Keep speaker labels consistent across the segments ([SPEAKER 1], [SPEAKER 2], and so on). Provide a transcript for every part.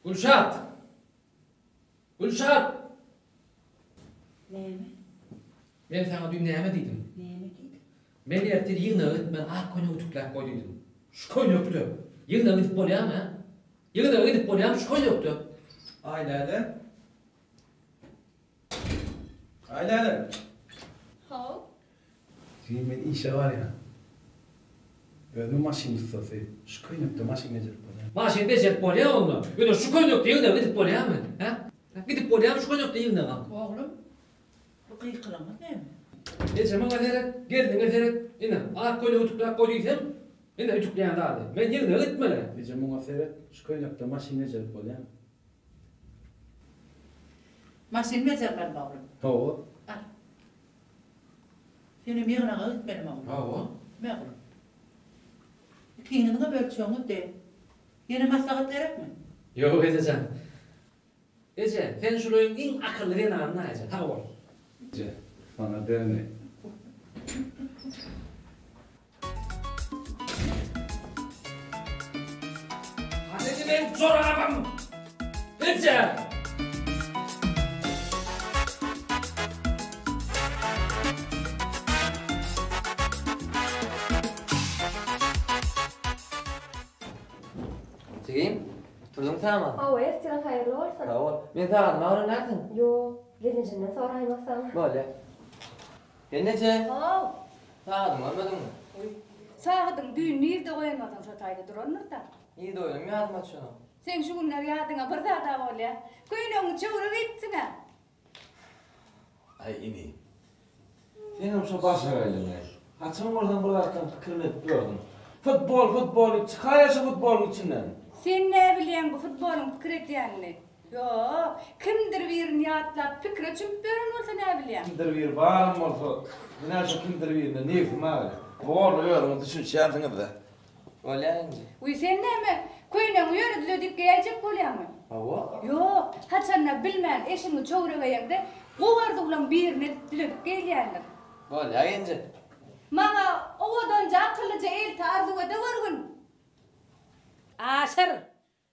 [SPEAKER 1] Gülşat! Gülşat!
[SPEAKER 2] Näme?
[SPEAKER 1] Men saňa düýn näme diýdim?
[SPEAKER 2] Näme diýdiň?
[SPEAKER 1] Men ertir ýygnaga gitmeli ak köýnek ütükläp goý diýdim. Şu köýnekde ýygnaga gidip bolýarmy, hä? Ýygnaga gidip bolýarmy şu köýnekde?
[SPEAKER 3] Aýläle. Aýläle.
[SPEAKER 4] How.
[SPEAKER 3] Jigim men işe barýan. Özüm maşyn ussasy. Şu köýnekde maşyn bejerip bolýar.
[SPEAKER 1] Maşyn bejerip bolýar onda. Ýöne şu köýnekde ýygnaga gidip bolýarmy, hä? Gidip bolýarmy şu köýnekde ýygnaga?
[SPEAKER 2] Oglum, bu gykylygyňyz näme?
[SPEAKER 1] Eje maňa seret, gelniňe seret. Ine, ak köýnegi ütükläp goý diýsem, ine ütükleýän zady. Men ýygnaga gitmeli.
[SPEAKER 3] Eje muňa seret, şu köýnekde maşyn bejerip bolýarmy?
[SPEAKER 2] Maşyn bejermelimi oglum?
[SPEAKER 3] Hawa.
[SPEAKER 2] Al. Senem ýygnaga gitmelimi oglum?
[SPEAKER 1] Hawa.
[SPEAKER 2] Me oglum. Ikiňiziňem ölçegiňiz deň. Ýene maslahat gerekmi?
[SPEAKER 1] Ýok ejejan. Eje, sen şul öýüň iň akylly zenanyna eje, sag bol.
[SPEAKER 3] Eje, saňa berme.
[SPEAKER 1] Hany indi meň jorabym? Eje!
[SPEAKER 5] Jigim, turduň sagman?
[SPEAKER 4] Hawa, ertiriň haýyrly bolsun.
[SPEAKER 5] Sag bol. Men sagadymy öwrenärsiň?
[SPEAKER 4] Ýok, gelnejemden soraýmasaň.
[SPEAKER 5] Bolýa. Gelneje!
[SPEAKER 6] Haw!
[SPEAKER 5] Sagadyňy görmediňmi?
[SPEAKER 6] Goý. Sagadyňy düýn nirde goýan bolsaň şo taýda durandyr-da.
[SPEAKER 5] Nirde goýanym ýadyma düşenok.
[SPEAKER 6] Seň şu günler ýadyňa bir zad-a bolýa. Köýnegiňi çöwre geýipsiň-ä.
[SPEAKER 7] Aý ini. Senem şo başagaýlygyňy. Haçan bolsaň bir zatlaryň pikirini edip ýördüň. Futbol, futbol diýip çykaýa şu futbolyň içinden.
[SPEAKER 6] Sen näbilýäň bu futbolyň pikir edýänini? Ýok, kimdir birini ýatlap pikire çümüp ýören bolsa näbilýäň.
[SPEAKER 7] Kimdir biri baram bolsa, menä şo kimdir birine nebsim agyrýar. Borly özüňiz düşünişýänsiňiz-dä.
[SPEAKER 5] Bolýa indi.
[SPEAKER 6] Wiý, sen näme, köýnegiňi ýöne düzedip geýäýjek bolýaňmy?
[SPEAKER 5] Hawa.
[SPEAKER 6] Ýok, haçanda bilmän eşigiňi çöwre geýeňde, gowy arzuwlaň birini edip düzedip geýilýändir.
[SPEAKER 5] Bolýa genje.
[SPEAKER 6] Maňa owadanja akyllyja elti arzuw edewörgün.
[SPEAKER 8] Aşyr!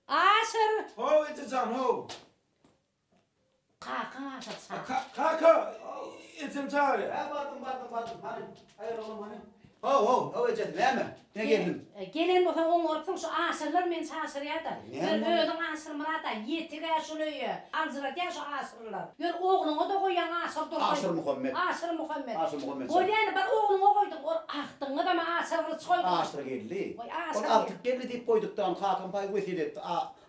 [SPEAKER 8] Aşyr!
[SPEAKER 7] How ejejan how.
[SPEAKER 8] Kakaň Aşyr çagyr.
[SPEAKER 7] Kaka ejem çagyrýar.
[SPEAKER 9] Hä bardym bardym bardym hany haýyr oglum hany. How how how ejesi näme ne geldim.
[SPEAKER 8] Gelen bolsaň oňarypsyň şu Aşyrlar meni çaşyrýada.
[SPEAKER 9] Näme
[SPEAKER 8] Ýör özüň Aşyrmyrat-a ýetig-ä şul öýe. Aljyradýar şu Aşyrlar. Ýör ogluňa-da goýýaň Aşyr dursun.
[SPEAKER 9] Aşyr Muhammet.
[SPEAKER 8] Aşyr Muhammet.
[SPEAKER 9] Aşyr Muhammet.
[SPEAKER 8] Bolýany bir ogluňa goýduň. Ol agtygyňyzam Aşyr Gylyç goýduň.
[SPEAKER 9] Aşyr geldi.
[SPEAKER 8] Goý Aşyr
[SPEAKER 9] Ol agtyk geldi diýip goýdukda ony kakam paý wesýet etdi.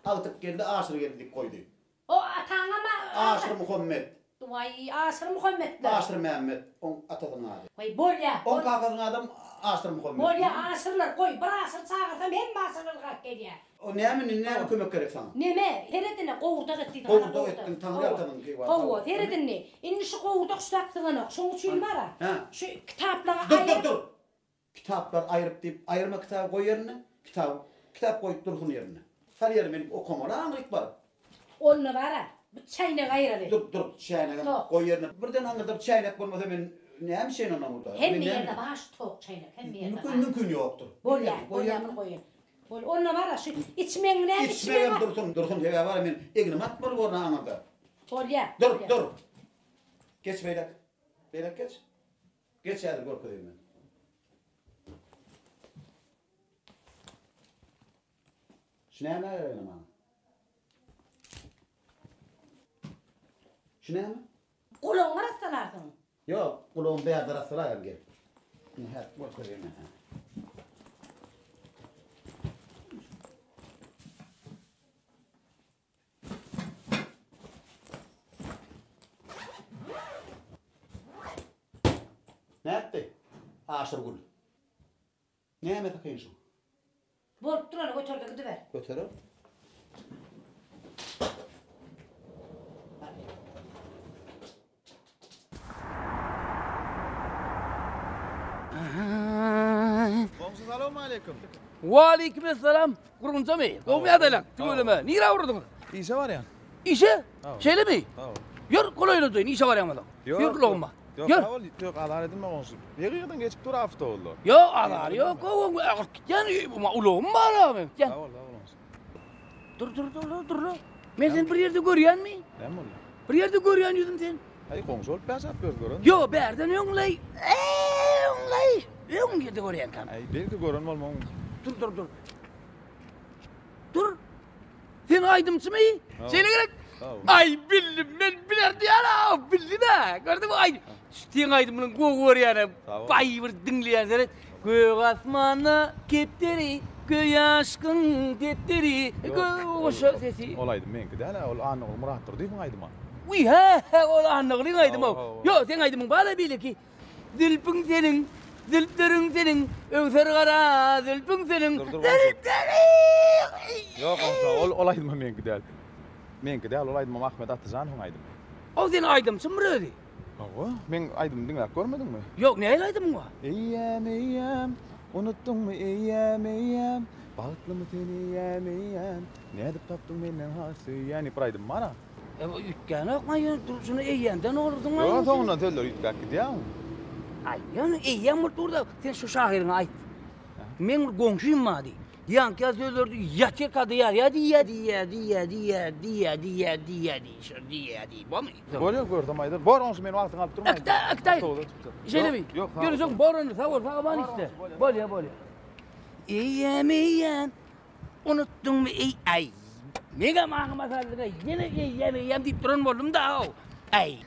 [SPEAKER 9] Agtyk geldi Aşyr geldi diýip goýdy.
[SPEAKER 8] O ataňam-a
[SPEAKER 9] Aşyr Muhammet.
[SPEAKER 8] Waý, Aşyr Muhammetler.
[SPEAKER 9] Aşyr Mämmet, oň atasynyň ady.
[SPEAKER 8] Waý, bolýa.
[SPEAKER 9] Oň kakasynyň adam Aşyr Muhammet.
[SPEAKER 8] Bolýa, Aşyrlar, goý, bir Aşyr çagyrsam hemme Aşyr ylgap gelýä.
[SPEAKER 9] O näme indi, näme kömek gerek saňa?
[SPEAKER 8] Neme, seret ine, gowurdak et diýdiň,
[SPEAKER 9] ana gowurdak. Gowurdak etdiň, Taňry ýalkasyn, keýwany.
[SPEAKER 8] Hawa, seret indi. Indi şu gowurdak şu zat syganok. Şoň üçin bar-a, şu kitaplaňy aýyr.
[SPEAKER 9] Dur, dur, dur! Kitaplar aýryp diýip aýyrma kitaby goý ýerine kitaby kitap goýup dursun ýerine. Sal ýeri men okamaly aňryk baryp.
[SPEAKER 8] Onda bara bu çäýnegi aýyraly.
[SPEAKER 9] Dur dur çäýnegem goý ýerine. Birden aňyrda bir çäýnek bolmasa men näme içeýin ondan burada.
[SPEAKER 8] Hemme ýerde bar şu tok çäýnek hemme ýerde bar.
[SPEAKER 9] Mümkin mümkin ýokdur.
[SPEAKER 8] Bolýa bolýa muny goýaýyn. Bol onda bara şu içmegiň näme
[SPEAKER 9] içmegem dursun dursun sebäbi bara men egnime atmaly borun aňyrda.
[SPEAKER 8] Bolýa.
[SPEAKER 9] Dur dur. Geç beýlek. Beýlek geç. Geç häzir görkezeýin men. Şu näme gerek ene maňa? Şu näme?
[SPEAKER 8] Gulagyňy arassalarsyň.
[SPEAKER 9] Ýok, gulagym bärde arassalaýaryn gel. Ine häzir görkezeýin men sana. Nätdi? Aşyrgül. Nämesi kyn şuň?
[SPEAKER 8] Bolup durany göter-de gidiber.
[SPEAKER 9] Göterer.
[SPEAKER 3] Goňşy salowmaleýkim.
[SPEAKER 1] Waleýkim essalam. Gurgunjamy? Gowmy ýagdaýlaň? Tüweleme. Nirä urduňyz?
[SPEAKER 3] Işe barýan.
[SPEAKER 1] Işe? Şeýlemi? Ýör, golaýladaýyn, işe barýan bolsaň. Ýör ulagyma.
[SPEAKER 3] Ýok, sag bol, ýok, azar edinme goňşy. Ýygy-ýygydan geçip dur awtobuslar.
[SPEAKER 1] Ýok, azar ýok, gowy, agyp gitýän, ulagym bar-a meň.
[SPEAKER 3] Sag bol, sag bol goňşy.
[SPEAKER 1] Dur, dur, dur, dur.
[SPEAKER 10] Men seni bir ýerde görýänmi?
[SPEAKER 3] Näme boldy?
[SPEAKER 10] Bir ýerde görýän ýüzüm sen.
[SPEAKER 3] Aý goňşy bolup ýaşap ýörüs gören.
[SPEAKER 10] Ýok, bärden öňleý. Öňleý. Öň ýerde görýänkäm.
[SPEAKER 3] Aý belki gören bolmagyň.
[SPEAKER 10] Dur, dur, dur. Dur. Sen aýdymçymy? Şeýle gerek. Aý bildim men bilerdi ýa bildim-ä. Gördüňmi aý seň aýdymyňy gowy görýänem. Baý bir diňleýän seret. Gök asmanda kepderi, göý aşkyň depderi. Goşa sesi.
[SPEAKER 3] Ol aýdym meňki däl-ä, ol Annaguly Myratdurdyýewiň aýdymy.
[SPEAKER 10] Wiý hä, ol Annagulyň aýdymy. Ýok, seň aýdymyň bar-a beýleki. Zülpüň seniň, zülpleriň seniň, öwser gara zülpüň seniň, zülpleriň!
[SPEAKER 3] Ýok, onsoň ol ol aýdymam meňki däl. Meňki däl, ol aýdymam Ahmet Atajanowyň aýdymy.
[SPEAKER 10] Ol seniň aýdymçyňmy özi?
[SPEAKER 3] Hawa, meň aýdymymy diňläp görmediňmi?
[SPEAKER 10] Ýok, nähili aýdymyň bar?
[SPEAKER 3] Eýýäm, eýýäm, unutdyňmy eýýäm, eýýäm, Bagtlymy sen eýýäm, eýýäm, Nädip tapdyň menden has söýýän diýip bir aýdym bar-a.
[SPEAKER 10] E, bu üýtgänokmy ýöne durşuna eýýämden olurdyň
[SPEAKER 3] Ýok, soňundan sözler üýtgäp gidýär oň.
[SPEAKER 10] Aý, ýöne eýýäm bolup dur-da, sen şu şahyryňa aýt. Meň bir goňşym bar diý. Ýaňky ýaly sözleri ýatyrka diýýär, diýýär, diýýär, diýýär, diýýär, diýýär, diýýär, diýýär diý, şo diýýär diý, bormy?
[SPEAKER 3] Bolýar, görsem aýdar. Bor, goňşy, meni wagtyňy alyp durmaýyn.
[SPEAKER 10] Äkde, äkde. Şeýlemi?
[SPEAKER 3] Ýok, sag bol.
[SPEAKER 10] Görüşeň, bor onda, sag bol, sag aman işle. Bolýar, bolýar. Eýýäm, eýýäm. Unutdyňmy eý aý. Meňem aňyma saldyňa ýene eýýäm eýýäm diýip duran boldum da aý.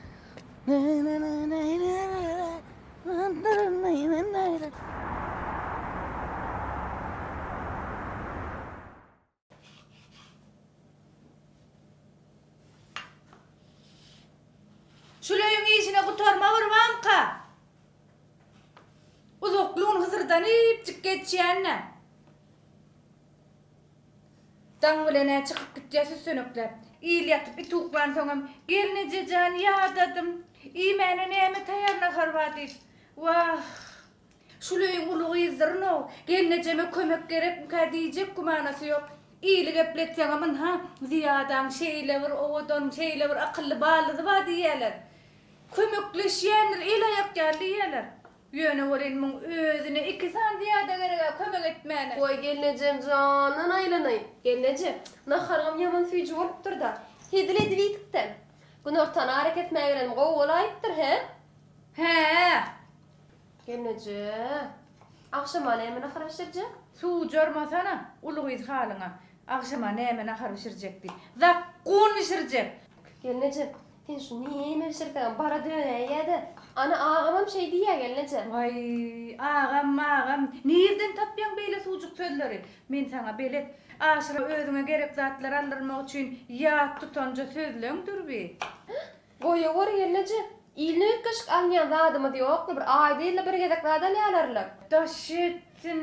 [SPEAKER 6] Şul öýüň işine gutarma bir bamka. Uzakly gün hysyrdanypjyk geçýän-dä. Daň bilen-ä çykyp gitýär süssenekläp. Il ýatyp it uklansoňam, Gelneje jan, ýadadym. Iýmäne näme taýýar nahar bar diýip. Wah, şul öýüň uly gyzdyryn-ow, gelnejeme kömek gerekmikä diýjek gümanasy ýok. Ili gepletseňem, ynha, Zyýadaň şeýle bir owadan, şeýle bir akylly baldyzy bar diýýärler. Kömekleşýändir, el-aýak ýaly diýýärler. Ýöne welin muň özüne iki sany zyýada gereg-ä kömek etmäne.
[SPEAKER 4] Goý gelnejem jandan aýlanaý. Gelneje, naharyňam ýaman süýji bolupdyr-da. Hezil edip iýdik-dä. Günortan arakesmä gelenim gowy bolaýypdyr, hä?
[SPEAKER 6] Hä.
[SPEAKER 4] Gelneje, agşama näme nahar bişirjek?
[SPEAKER 6] Suwjarmasana, uly gyz halyňa. Agşama näme nahar bişirjek diý. Zakgun bişirjek.
[SPEAKER 4] Gelneje, Sen şu näme bişirseňem bara dönäýýä-dä. Ana, agamam şeý diýýä gelneje.
[SPEAKER 6] Waý, agam, agam, nirden tapýaň beýle suwjuk sözleri? Men saňa belet. Aşyra özüňe gerek zatlary aldyrmak üçin ýat tutanja sözleňdir bi.
[SPEAKER 4] Goýaweri gelneje. Ilne üýtgeşik alynýan zadymyz ýokly, bir aýda-ýylda bir gezek zat alýalarlar.
[SPEAKER 6] Daş etsin,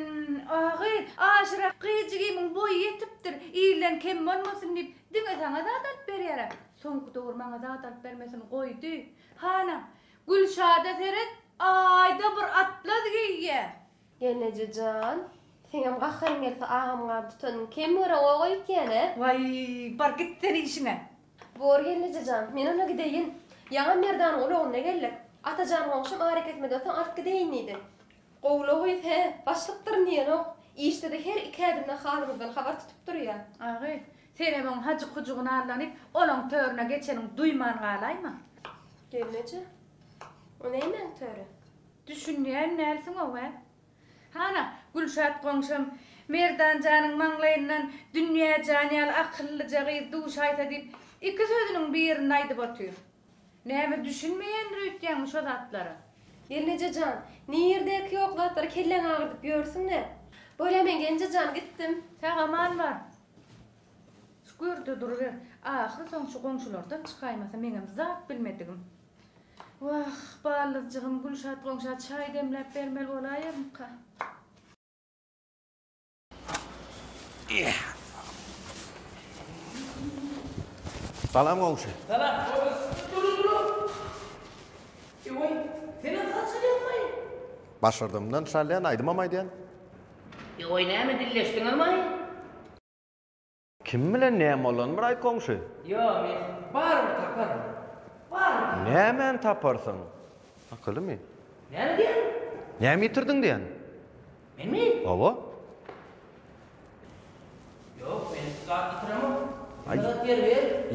[SPEAKER 6] a gyz, Aşyra gyzjygymyň boýy ýetipdir, ilden kem bolmasyn diýip, diňe saňa zat alyp berýär-ä. Soňky döwür maňa zat alyp bermesini goýdy. Hana, Gülşada seret, aýda bir atlaz geýýä.
[SPEAKER 4] Gelneje jan, seňem gaharyň gelse agamyň ady tutanyň kem göreňok öýtýän-ä?
[SPEAKER 6] Waý, bar git sen işiňe.
[SPEAKER 4] Bor gelneje jan, men onda gideýin. Ýaňam Merdanyň ulagynda geldik. Atajan goňşym arakesmeden soň alyp gideýin diýdi. Gowula gyz hä, başlykdyryn diýenok. Işde-de her iki ädimde halymyzdan habar tutup durýa.
[SPEAKER 6] Agy, senem oň hajyk-hujugyna allanyp, olaň törüne geçeniňi duýman galaýma.
[SPEAKER 4] Gelneje, o nämäň töri?
[SPEAKER 6] Düşünýän dälsiň-ow, hä? Hana, Gülşat goňşam, Merdan janyň maňlaýyndan Dünýä jan ýaly akyllyja gyz duşaýsa diýip, iki sözüniň birini aýdyp otyr. Näme düşünmeýändir öýtýäňmi şo zatlara?
[SPEAKER 4] Gelneje jan, nirdeki ýok zatlary kelläňi agyrdyp ýörsüň-dä. Bolýa men gelneje jan gitdim.
[SPEAKER 6] Sag-aman bar. Şu görde duruber. Ahyry soň şu goňşulardan çykaýmasa meňem zat bilmedigim. Wah, baldyzjygym Gülşat goňşa çaý demläp bermeli bolaýarmyka?
[SPEAKER 11] Salam goňşy.
[SPEAKER 10] Salam. Dur dur dur. Eý, senem saz çalýaňmy?
[SPEAKER 11] Başardygymdan çalýan, aýdymam aýdýan.
[SPEAKER 10] Eý, näme dilleşdiňizmi?
[SPEAKER 11] Kim bilen näme bolanyny bir aýt goňşy.
[SPEAKER 10] Ýok, men barybir taparyn. Barybir taparyn.
[SPEAKER 11] Nämäni taparsyň? Akylymy?
[SPEAKER 10] Näme diýýäň?
[SPEAKER 11] Näme ýitirdiň diýýän?
[SPEAKER 10] Menmi?
[SPEAKER 11] Hawa.
[SPEAKER 10] Ýok, men zat ýitiremok.
[SPEAKER 11] Aý,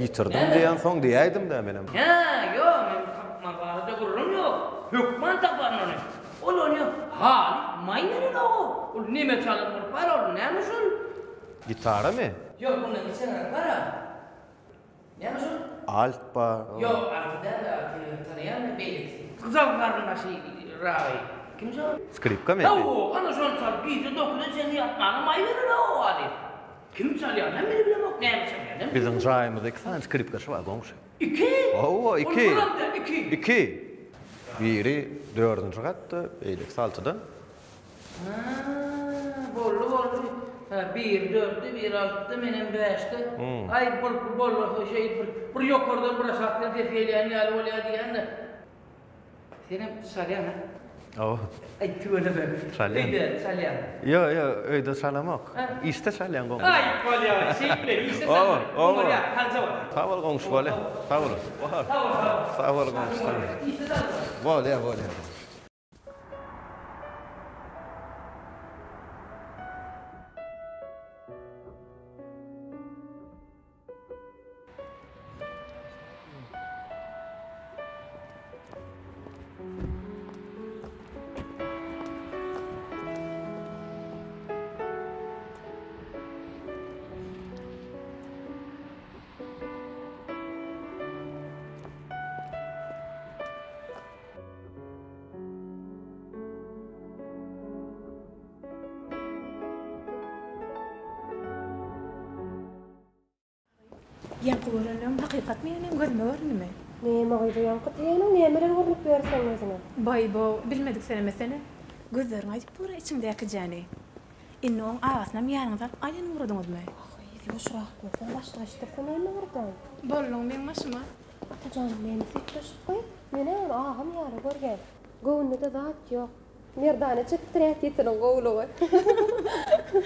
[SPEAKER 11] ýitirdim diýensoň diýäýdim-dä menem.
[SPEAKER 10] Hä, ýok, men tapmak barada gürrüň ýok. Hökman taparyn ony. Ol ony halys maý berenok-ow. Ol neme çalan bolup bar ol, näme şol?
[SPEAKER 11] Gitaramy?
[SPEAKER 10] Ýok, mundan kiçeňräk bar-a. Näme şol?
[SPEAKER 11] Alt bar.
[SPEAKER 10] Ýok, alty däl-de, alty tanaýan men beýlekisi. Gyzal garyndaşy ragy. Kim şol?
[SPEAKER 11] Skripkamy?
[SPEAKER 10] Hawa, ana şony çalyp gije dokuza çenli ýatmana maý berenok-ow halys. Kim çalýanam men bilemok, näme çalýanam.
[SPEAKER 11] Biziň jaýymyzda iki sany skripkaçy bar, goňşy.
[SPEAKER 10] Iki?
[SPEAKER 11] Hawa, iki.
[SPEAKER 10] Ol biram däl, iki.
[SPEAKER 11] Iki. Biri dördünji gatda, beýlekisi altyda.
[SPEAKER 10] Hä, boldy, boldy. Hä, biri dörtde, biri altyda, menem bäşde. Aý, bol, bolmasa şeý bir, bir ýokardan, bir aşakdan ses gelýän ýaly bolýar diýýän-de. Senem çalýaň-a?
[SPEAKER 11] Hawa.
[SPEAKER 10] Aý, tüweleme.
[SPEAKER 11] Çalýan.
[SPEAKER 10] Öýde çalýaň.
[SPEAKER 11] Ýok, ýok, öýde çalamok. Işde çalýan goňşy.
[SPEAKER 10] Aý, bolýa, şeýtme, işde çalma. Bolýa, çalja bol.
[SPEAKER 11] Sag bol goňşy, bolýa. Sag bol.
[SPEAKER 10] Sag bol, sag bol.
[SPEAKER 11] Sag bol goňşy, sag bol.
[SPEAKER 10] Işde çalma.
[SPEAKER 11] Bolýa, bolýa.
[SPEAKER 6] Ýaňky görenlerim hakykatmy ýa meň gözüme göründimi?
[SPEAKER 4] Näme gyz ýaňky diýeniň nämeler görnüp ýör seň gözüňe?
[SPEAKER 6] Baý-bow, bilmedik senemesene. Gözleriň aýdyp dur-a içiňdäkijäni. Indi oň agasynam ýanyňyza alyp aýlanyp ugradyňyzmy?
[SPEAKER 4] Gyz, ýuwaşrak bolsaň, başlyk eşidirse näme bolardan?
[SPEAKER 6] Bolduň meň başyma.
[SPEAKER 4] Atajan näme süýtleşip goý, men-ä ony agam ýaly görýän. Göwnüne-de zat ýok. Merdana çekipdir häsiýetiniň gowulygy.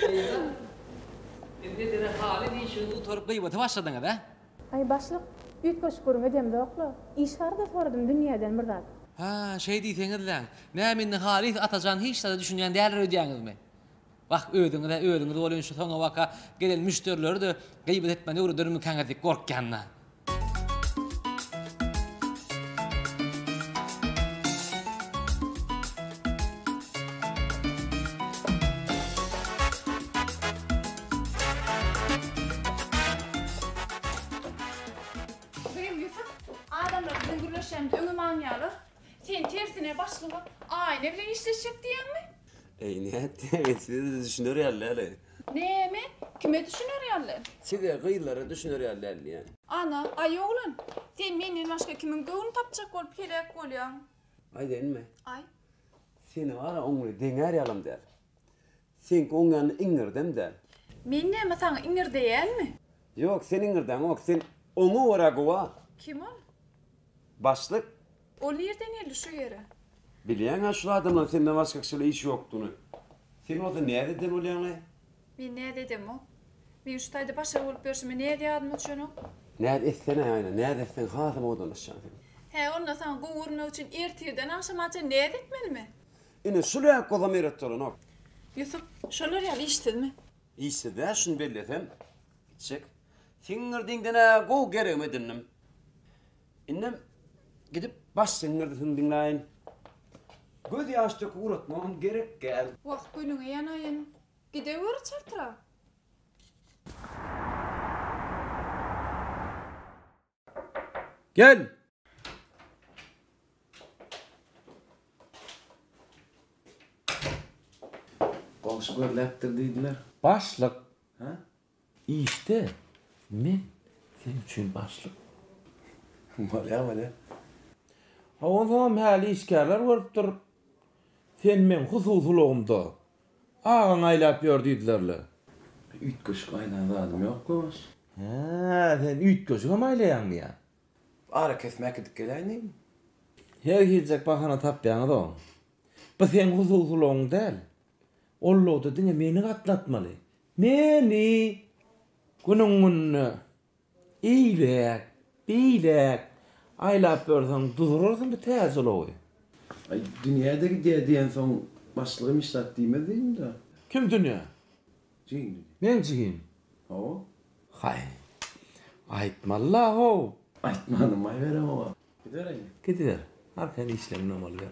[SPEAKER 1] Gyzlar, indi size halys işiňizi gutaryp gybata başladyňyz, ä?
[SPEAKER 6] Aý, başlyk, üýtgeşik gürrüň edemzok-la. Iş barada soradym dünýäden bir zat.
[SPEAKER 1] Hä, şeý diýseňizläň. Näme indi halys Atajan hiç zada düşünýän däldir öýdýäňizmi? Wah, özüňiz-ä özüňiz bolýan şu soňabaka gelen müşderileri-de gybat etmäni öwredermikäňiz diýip gorkýan-da.
[SPEAKER 6] Begim Ýusup, adamlar biziň gürleşýänimizi öňem aňýarlar. Sen tersine başlyga Aýna bilen işleşjek diýýäňmi?
[SPEAKER 12] Eý, nätdiňiz, size-de düşüner ýaly däl-eý.
[SPEAKER 6] Näme? Kime düşüner ýaly?
[SPEAKER 12] Size, gyzlara düşüner ýaly däl diýýän.
[SPEAKER 6] Ana, aý oglan, sen menden başga kimiň göwnüni tapjak bolup heläk bolýaň?
[SPEAKER 12] Aýdaýynmy?
[SPEAKER 6] Aý.
[SPEAKER 12] Seni bar-a oň bilen deňär ýalam däl. Seňki oň ýanynda iňňirdem däl.
[SPEAKER 6] Men näme saňa iňňirdeýänmi?
[SPEAKER 12] Ýok, sen iňňirdäňok, sen oňa görä gowa.
[SPEAKER 6] Kim ol?
[SPEAKER 12] Başlyk.
[SPEAKER 6] Ol nirden geldi şu ýere?
[SPEAKER 12] Bilýäň-ä şul adamlaryň senden başga kişiyle işi ýokdugyny. Sen bolsa näz eden bolýaň-laý?
[SPEAKER 6] Men näz edemok. Men şu taýda başga bolup ýörşüme näz ýadyma düşenok.
[SPEAKER 12] Näz etsene, Aýna, näz etseň hasam owadanlaşjaň sen.
[SPEAKER 6] Hä, onda saňa gowy görünmek üçin ertirden agşamaça näz etmelimi?
[SPEAKER 12] Ine, şul ýaly gozam eret bolanok.
[SPEAKER 6] Ýusup, şolar ýaly işsizmi?
[SPEAKER 12] Işsiz däl, şuny bellesem, gitjek. Siňňirdiňden-ä gowy geregimi edindim. Indem gidip baş siňňirdisin diňläýin. Göz ýaş döküp ugratmagam gerek däl.
[SPEAKER 6] Wah, günüňe ýanaýyn. Gideweri çaltrak.
[SPEAKER 7] Gel!
[SPEAKER 3] Goňşy gözläpdir diýdiler.
[SPEAKER 7] Başlyk.
[SPEAKER 3] Hä?
[SPEAKER 7] Işde men seň üçin başlyk.
[SPEAKER 3] Bolýa bolýa.
[SPEAKER 7] Ha onsoňam häli işgärler görüpdir. Sen meň hususy ulagymda agaň aýlap ýör diýdilerle.
[SPEAKER 3] Üýtgeşik aýlan zadym ýok goňşy.
[SPEAKER 7] Hä, sen üýtgeşigem aýlaýaňmy ýa?
[SPEAKER 3] Arakesme äkidip geläýin diýdim.
[SPEAKER 7] Her hiljek bahana tapýaňyz-ow. Bu seň hususy ulagyň däl. Ol ulagda diňe meni gatnatmaly. Meni! Günüň gününe eýläk, beýläk aýlap ýörseň duzurarsyň bu täze ulagy.
[SPEAKER 3] Aý, dünýä-de gidýär diýensoň, başlygym hiç zat diýmez diýdim-dä.
[SPEAKER 7] Kim dünýä?
[SPEAKER 3] Jigim dünýä.
[SPEAKER 7] Meň jigim?
[SPEAKER 3] Hawa.
[SPEAKER 7] Haý. Aýtmaly-la, how!
[SPEAKER 13] Aýtmanym aýberem oňa. Gidibereýinmi?
[SPEAKER 7] Gidiber. Arkaýyn işleňden boluber.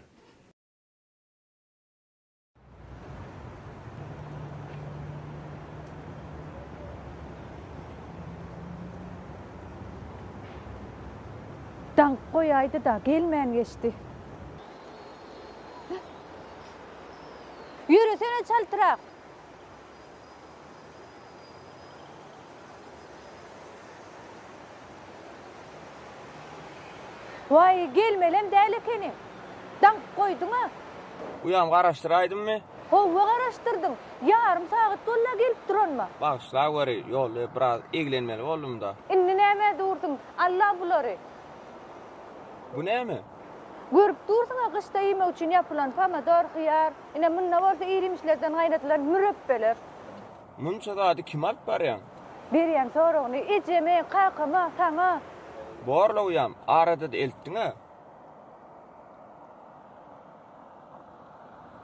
[SPEAKER 6] Daňyp goýaýdy-da, gelmän geçdi. Ýöresene çaltrak! Waý, gelmelem däl ekeniň. Daňyp goýduň-a.
[SPEAKER 14] Uýam garaşdyraýdymmy?
[SPEAKER 6] Howwa garaşdyrdyň. Ýarym sagat boldy-a gelip duranyma.
[SPEAKER 14] Bagyşlaweri, ýolda biraz eglenmeli boldum-da.
[SPEAKER 6] Indi nämä dursuň? Al-la bulary.
[SPEAKER 14] Bu näme?
[SPEAKER 6] Görüp dursuň-a gyşda iýmek üçin ýapylan pomidor, hyýar. Ine, munda bolsa ir-iýmişlerden gaýnadylan mürepbeler.
[SPEAKER 14] Munça zady kime alyp barýaň?
[SPEAKER 6] Berýän soragyny ejeme, kakama, saňa.
[SPEAKER 14] Borla uýam, arada-da eltdiň-ä.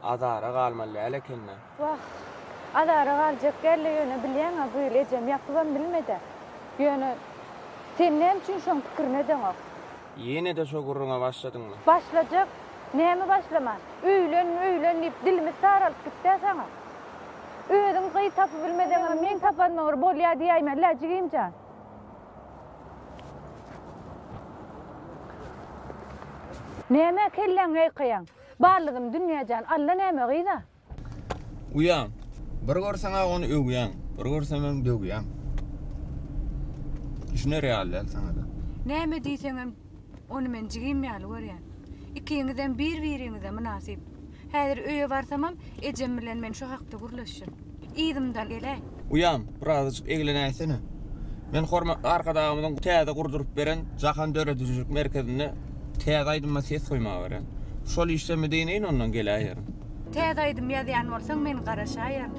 [SPEAKER 14] Azara galmaly däl eken-dä.
[SPEAKER 6] Wah, azara galjak däl-le, ýöne bilýäň-ä, bu ýyl ejem ýapybam bilmedi. Ýöne, sen näme üçin şoň pikirini edeňok?
[SPEAKER 14] Ýene-de şo gürrüňe başladyňmy?
[SPEAKER 6] Başlajak. Näme başlaman? Öýlen, öýlen diýip dilimiz saralyp gitd-ä saňa. Özüň gyz tapybilmeseňem meň tapanyma bir bolýa diýäýmeli-dä, jigim jan. Nämä kelläňi ýaýkaýaň? Barlygym Dünýä jan, Alla näme gyz-a?
[SPEAKER 14] Uýam, bir görseň-ä ony öwýäň, bir görsemem döwýäň. Düşüner ýaly däl saňa-da.
[SPEAKER 6] Näme diýseňem, ony men jigim ýaly görýän. Ikiňizem bir-biriňize mynasyp. Häzir öýe barsamam, ejem bilen men şu hakda gürleşjek. Yzymdan geläý.
[SPEAKER 14] Uýam, birazajyk eglenäýsene. Men hormatly Arkadagymyzyň täze gurduryp beren Jahan döredijilik merkezinde täze aýdyma ses goýmaga barýan. Şol işden bir dynaýyn, ondan geläýerin.
[SPEAKER 6] Täze aýdym ýazýan bolsaň, men garaşaýaryn.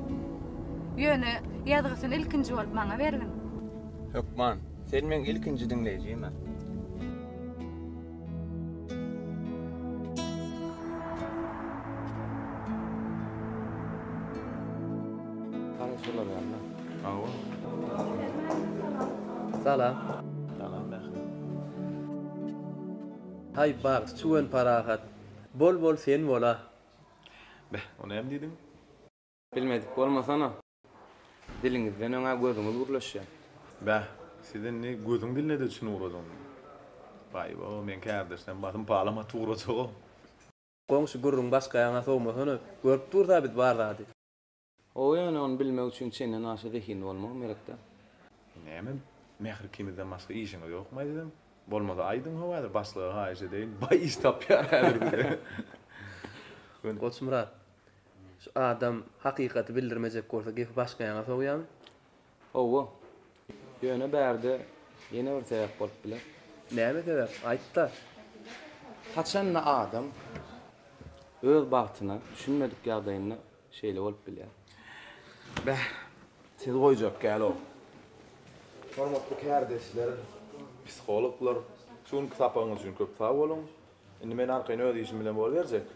[SPEAKER 6] Ýöne ýazgysyny ilkinji bolup maňa bergin.
[SPEAKER 14] Hökman. Sen meň ilkinji diňleýjim-ä.
[SPEAKER 13] Hany şolar ýaly.
[SPEAKER 3] Hawa.
[SPEAKER 13] Salam.
[SPEAKER 3] Salam Mähri.
[SPEAKER 13] Haý bagt çüwen parahat. Bol bol sen bola.
[SPEAKER 3] Beh, o näme diýdiň?
[SPEAKER 5] Bilmedik bolmasana. Diliňizden öň-ä gözüňiz gürleşýär.
[SPEAKER 3] Bäh, siz indi gözüň diline-de düşünip ugradyňmy? Baý-bo, meň kärdeşlem basym palam atyp ugrajag-ow.
[SPEAKER 13] Goňşy gürrüň başga ýaňa sowmasana, görüp dursa biz bar zady.
[SPEAKER 5] Hawa ýöne ony bilmek üçin çenden aşa zehinli bolmagam gerek däl.
[SPEAKER 3] Näme Mähri ikimizden başga işiňiz ýokmaý siziň? Bolmasa aýdyň how häzir başlyga haýyş edeýin, baý iş tapýar häzir bize.
[SPEAKER 13] Goçmyrat, Şu adam hakykaty bildirmejek bolsa gepi başga ýaňa sowýamy?
[SPEAKER 5] Hawa. Ýöne bärde ýene bir sebäp bolup biler.
[SPEAKER 13] Näme sebäp? Aýt-da.
[SPEAKER 5] Haçanda adam öz bagtyna düşünmedik ýagdaýynda şeýle bolup bilýär.
[SPEAKER 3] Bäh, sizi goýjak däl-ow. Hormatly kärdeşler, psihologlar, şu günki sapagyňyz üçin köp sag boluň. Indi men arkaýyn öz işim bilen boluberjek.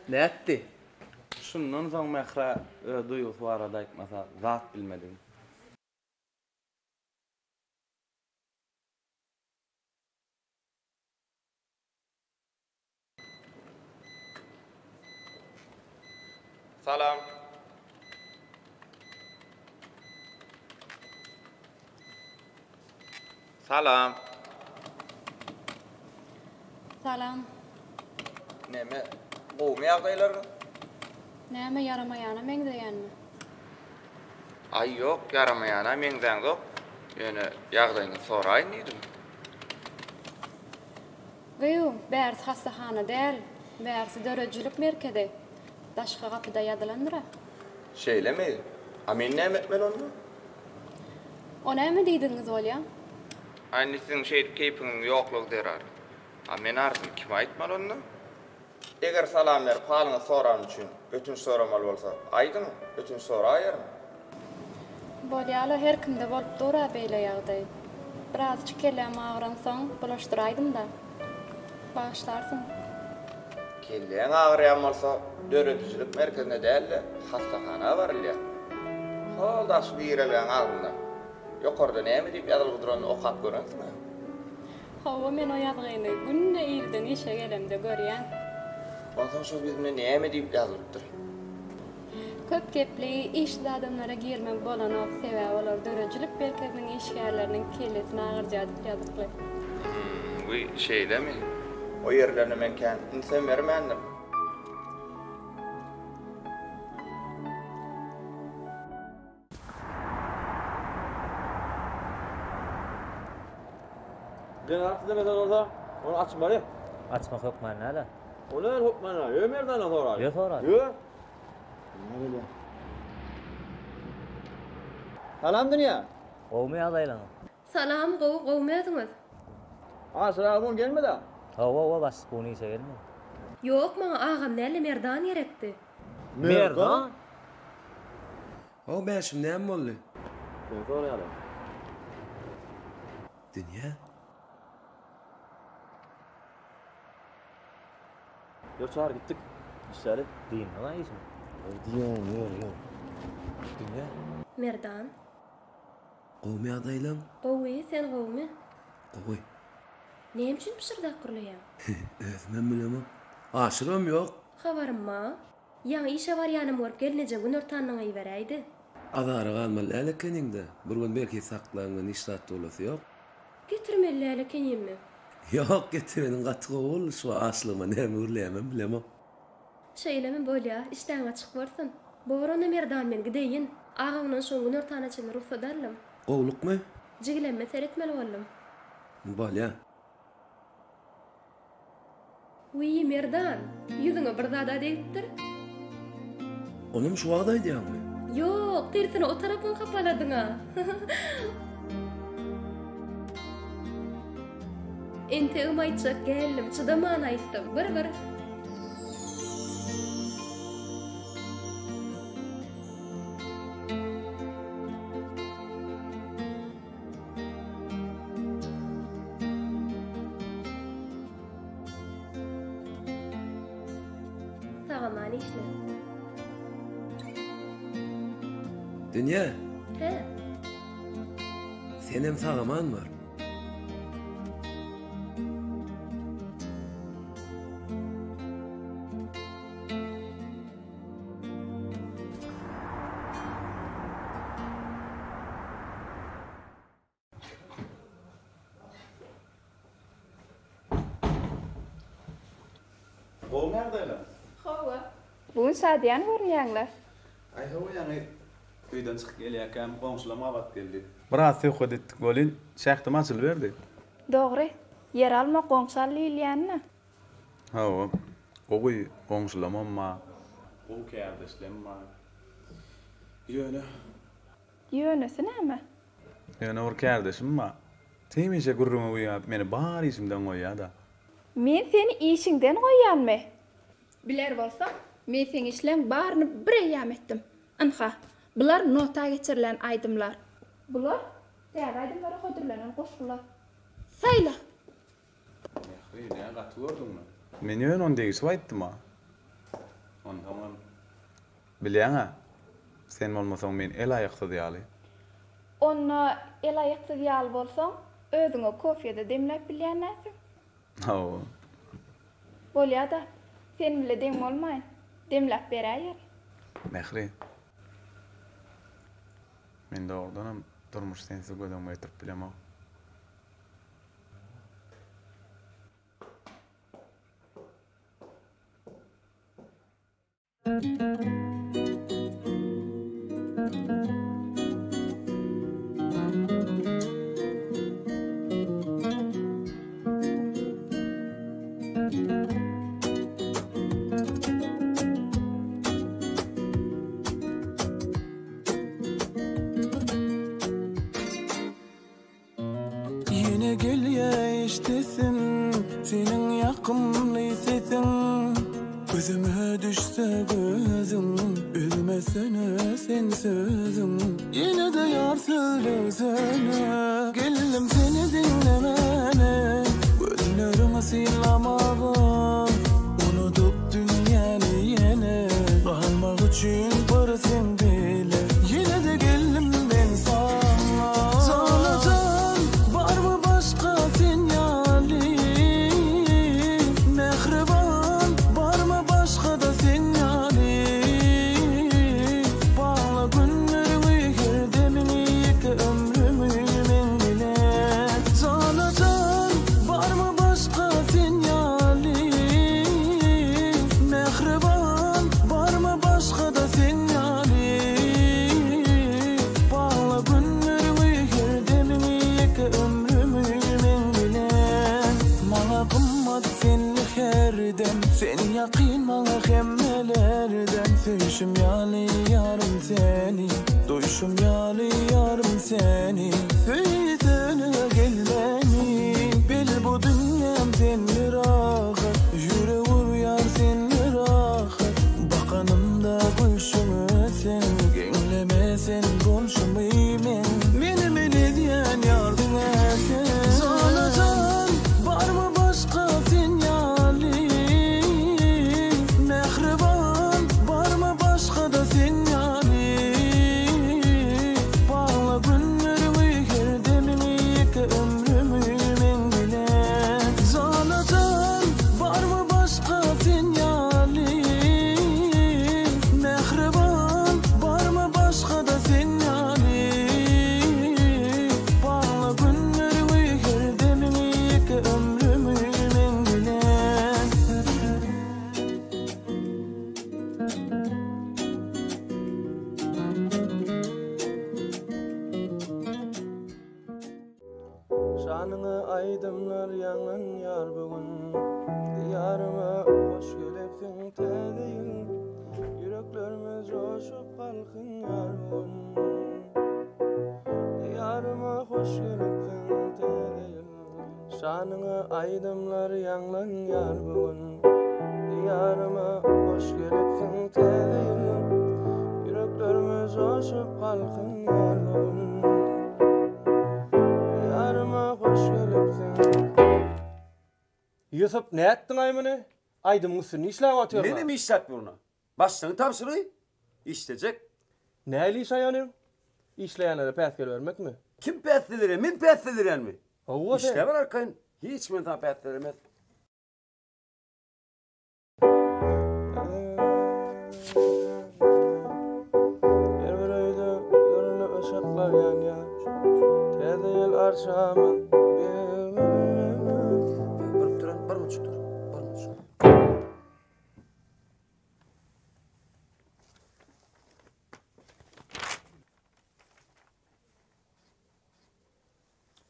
[SPEAKER 13] Nätdi?
[SPEAKER 5] Şundan soň Mährä öz duýgusy barada aýtmasa zat bilmedim.
[SPEAKER 14] Salam. Salam.
[SPEAKER 15] Salam.
[SPEAKER 14] Neme, gowumy ýagdaýlaryň?
[SPEAKER 15] Näme ýaramaýana meňzeýänmi?
[SPEAKER 14] Aý ýok, ýaramaýana meňzäňzok. Ýöne ýagdaýyňyzy soraýyn diýdim.
[SPEAKER 15] Gyýw, bärsi hassahana däl, bärsi döredijilik merkezi. Daşky gapyda ýazylandyr-a.
[SPEAKER 14] Şeýlemi? A men näme etmeli onda?
[SPEAKER 15] O näme diýdigiňiz bolýa?
[SPEAKER 14] A indi siziň şeýdip keýpiňiziň ýoklugy zerarly. A men arzymy kime aýtmaly onda? Eger salam berip halyňyzy soranym üçin ötünç soramaly bolsa, aýdyň, ötünç soraýaryn.
[SPEAKER 15] Bolýa-la, her kimde bolup dur-a beýle ýagdaý. Birazjyk kelläm agyransoň bulaşdyraýdym-da. Bagyşlarsyň.
[SPEAKER 14] Kelläň agyrýan bolsa, döredijilik merkezine däl-de, hassahana barylýar. Hol daşky girelgäň agzynda. Ýokarda näme diýip ýazylgy duranyny okap görensiň-ä?
[SPEAKER 15] Hawa, men o ýazgyny günde irden işe gelemde görýän.
[SPEAKER 14] Onsoň şol ýüzünde näme diýip ýazylypdyr?
[SPEAKER 15] Köp gepli, işsiz adamlara girmek bolanok, sebäbi olar döredijilik merkeziniň işgärleriniň kellesini agyrjak diýip ýazykly.
[SPEAKER 14] Hum, wiý, şeýlemi? O ýerlerine men kän ünsem bermändim.
[SPEAKER 12] Deňarak dilemesen bolsa, ony açmaly.
[SPEAKER 16] Açmak hökman däl-ä.
[SPEAKER 12] O näme hökman däl? Ýör Merdandan soraly.
[SPEAKER 16] Ýör soraly.
[SPEAKER 12] Ýör. Dünýä gelýär. Salam Dünýä.
[SPEAKER 16] Gowumy ýagdaýlaryňyz?
[SPEAKER 4] Salam, gowy, gowumy özüňiz?
[SPEAKER 12] Aşyr aga bu gün gelmedi-ä?
[SPEAKER 16] Hawa, hawa, başlyk bu gün işe gelmedi.
[SPEAKER 4] Ýok, maňa agam däl-de Merdan gerekdi.
[SPEAKER 12] Merdan?
[SPEAKER 17] Hawa Bäşim näme boldy?
[SPEAKER 12] Seni soraýarlar.
[SPEAKER 17] Dünýä.
[SPEAKER 12] Ýör Çary gitdik. Işläli.
[SPEAKER 16] Dyndyň-a işiň.
[SPEAKER 17] Ýör diýýän ýör ýör. Dünýä.
[SPEAKER 4] Merdan.
[SPEAKER 17] Gowumy ýagdaýlaň?
[SPEAKER 4] Gowy, sen gowumy?
[SPEAKER 17] Gowy.
[SPEAKER 4] Näme üçin pyşyrdap gürleýäň?
[SPEAKER 17] Özümem bilemok. Aşyrym ýok.
[SPEAKER 4] Habarym bar. Ýaňy işe barýanym görüp gelneje günortanyňy iberäýdi.
[SPEAKER 17] Azara galmaly däl ekeniň-dä. Bir gün belki saklaňdan hiç zat bolasy ýok.
[SPEAKER 4] Getirmeli däl ekenimmi?
[SPEAKER 17] Ýok, getireniň gaty gowy boldy şu açlygyma näme gürleýämem bilemok.
[SPEAKER 4] Şeýlemi bolýa, işdäň açyk bolsun. Bor onda Merdan men gideýin. Agaňdan şoň günortana çenli rugsat aldym.
[SPEAKER 17] Gowlukmy?
[SPEAKER 4] Jigilemme seretmeli boldum.
[SPEAKER 17] Bolýa.
[SPEAKER 4] Wiý, Merdan, ýüzüňe bir zad-a degipdir.
[SPEAKER 17] Onam şu wagt aýdýaňmy?
[SPEAKER 4] Ýok, tersine o tarapyňy hapaladyň-a. Entegem aýtjak geldim, çydaman aýtdym. Bir-bir. Sag-aman işle.
[SPEAKER 17] Dünýä.
[SPEAKER 4] Hä?
[SPEAKER 17] Senem sag-aman bar.
[SPEAKER 3] Gowy ýagdaýlar?
[SPEAKER 6] Hawa. Bu gün şadyýan görünýäňler.
[SPEAKER 3] Aý hawa ýaňy öýden çykyp gelýärkäm goňşulam gabat geldi. Biraz söhbet etdik welin, şähdim açylyberdi.
[SPEAKER 6] Dogry. Ýer alma, goňşy al diýilýänine.
[SPEAKER 3] Hawa, gowy goňşulamam bar. Gowy kärdeşlem bar. Ýöne.
[SPEAKER 6] Ýönesi näme?
[SPEAKER 3] Ýöne bir kärdeşim bar. Hemişe gürrüňe güýäp, meni bar işimden goýýa-da.
[SPEAKER 6] Men seni işiňden goýýanmy? Biler bolsaň, men seň işleň baryny bir eýýam etdim. Ynha, bular nota geçirilen aýdymlar. Bular täze aýdymlara hödürlenen goşgular. Saýla!
[SPEAKER 3] Mähri, nä gaty gördüňmi? Men ýöne ony degişip aýtdym-a. Onsoňam, bilýäň-ä, sen bolmasaň men el-aýaksyz ýaly.
[SPEAKER 6] Onda el-aýaksyz ýaly bolsaň, özüňe kofýe-de demläp bilýän dälsiň.
[SPEAKER 3] Hawa.
[SPEAKER 6] Bolýa-da, sen bile deň bolmaýyn, demläp beräýerin.
[SPEAKER 3] Mähri, men dogrudanam durmuşy sensiz göz öňüme getirip bilemok.
[SPEAKER 18] Ýene gelýä eşdesim seniň ýakymly sesiň Gözüme düşse gözüň üzmesene sen sözüň Ýene-de ýar söylesene geldim seni diňlemäne Gözleriňi synlamaga unudyp dünýäni ýene Galmak üçin bir sen bile Ýene-de geldim men saňa. Ýakyn maňa hemmelerden Söýşüm ýaly ýarym seni Duýşum ýaly ýarym seni Söýsene gel meni Bil bu dünýäm senli rahat Ýürek urýar senli rahat Bakanymda gülşüňe sen Geňleme sen bolşumy meň Meni men edýän ýar diňe sen Jana-jan barmy başga sen ýaly Mähriban barmy başga-da sen ýaly Bagla günleriňi her demiňi ýeke ömrümi meň bilen Jana-jan barmy başga sen ýaly Mähriban barmy başga-da sen ýaly Bagla günleriňi her demiňi ýeke ömrümi meň bilen.
[SPEAKER 13] Şanyňa aýdymlar ýaňlanýar bu gün Diýaryma hoş gelipsiň täze ýyl Ýüreklerimiz joşup galkynýar bu gün Diýaryma hoş gelipsiň täze ýyl Şanyňa aýdymlar ýaňlanýar bu gün Diýaryma hoş gelipsiň täze ýyl Ýüreklerimiz joşup galkynýar bu gün Diýaryma hoş gelipsiň
[SPEAKER 19] Ýusup nätdiňaý muny? Aýdymyň üstünde işläp otyryn-a.
[SPEAKER 12] Menem işläp ýörün-a. Başlygyň tabşyrygy, işlejek.
[SPEAKER 19] Nähili iş aý ony? Işleýänlere päsgel bermekmi?
[SPEAKER 12] Kim päsgel berýär? Men päsgel berýänmi?
[SPEAKER 19] Hawa sen.
[SPEAKER 12] Işläber arkaýyn. Hiç kim saňa päsgel bermez.
[SPEAKER 13] Her bir öýde dürli yşyklar ýanýar. Täze ýyl arçamyz
[SPEAKER 12] Bir duran, bir buçuk dur. Bir buçuk.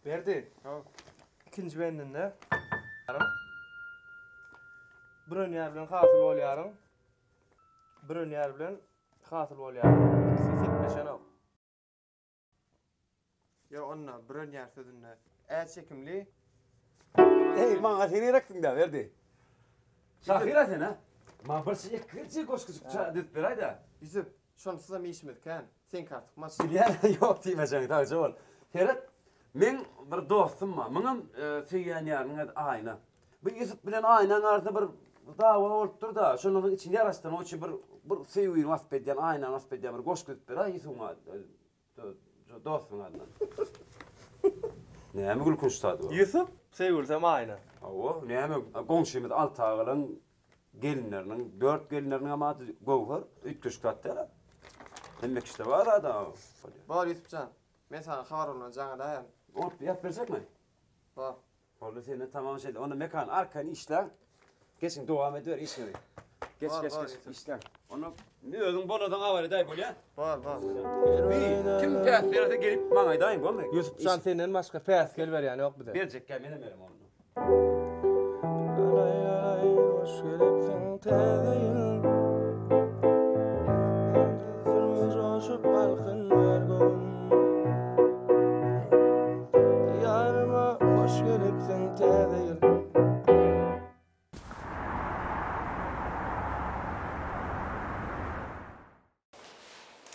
[SPEAKER 19] Berdi. Ikinji bendinde Bürenýär bilen hasyl bolýaryň. Bürenýär bilen hasyl bolýaryň. Ikisi sepleşenok.
[SPEAKER 14] Ýok onda bürenýär sözünde ä çekimli.
[SPEAKER 12] Eý maňa sen gereksiň-dä Berdi. Şahyr-a sen-a. Maňa bir şey ekgirje goşgujyk düzüp beräý-dä.
[SPEAKER 14] Ýüsüp, şonsuzam işimiz kän. Seňki artykmaç.
[SPEAKER 12] Bilýän, ýok diýmejegiň sagja bol. Seret, meň bir dostum bar. Muňam söýýän ýarynyň ady Aýna. Bu Ýusup bilen Aýnaň arasynda bir dawa bolupdyr-da, şondan soň içini ýaraşdyrmak üçin bir bir söýgini wasp edýän, Aýnany wasp edýän bir goşgy düzüp beräý Ýusubyň dostuň adyndan. Näme gülkünç zady bar?
[SPEAKER 19] Ýusup, söýgülisem Aýna.
[SPEAKER 12] Hawa, näme, goňşymyz Alty agalaň Gelinleriniň, dört gelinleriniňem ady Göwher, üýtgeşik zat däl-ä. Hemme kişide bar zat-a.
[SPEAKER 14] Bor Ýusup jan, men saňa habar bolman jaň edäýerin.
[SPEAKER 12] Bolup, ýazyp berjekmi?
[SPEAKER 14] Bor.
[SPEAKER 12] Boldy, senden tamam şeýle. Onda Mekan, arkaýyn işläň. Geçiň, dowam ediber işiňizi. Geç, geç, geç, işläň. Onda özüň bolansoň habar edäý, bolýa?
[SPEAKER 14] Bor, bor.
[SPEAKER 12] Bi, kim päs berse gelip maňa aýdaýyň, bolmy?
[SPEAKER 19] Ýusup jan, senden başga päsgel berýän ýok bize.
[SPEAKER 12] Berjekkä menem berem onda.
[SPEAKER 13] Lalaý hoş gelipsiň täze ýyl Sürme joşup galkynýar göwün Diýaryma hoş gelipsiň täze ýyl.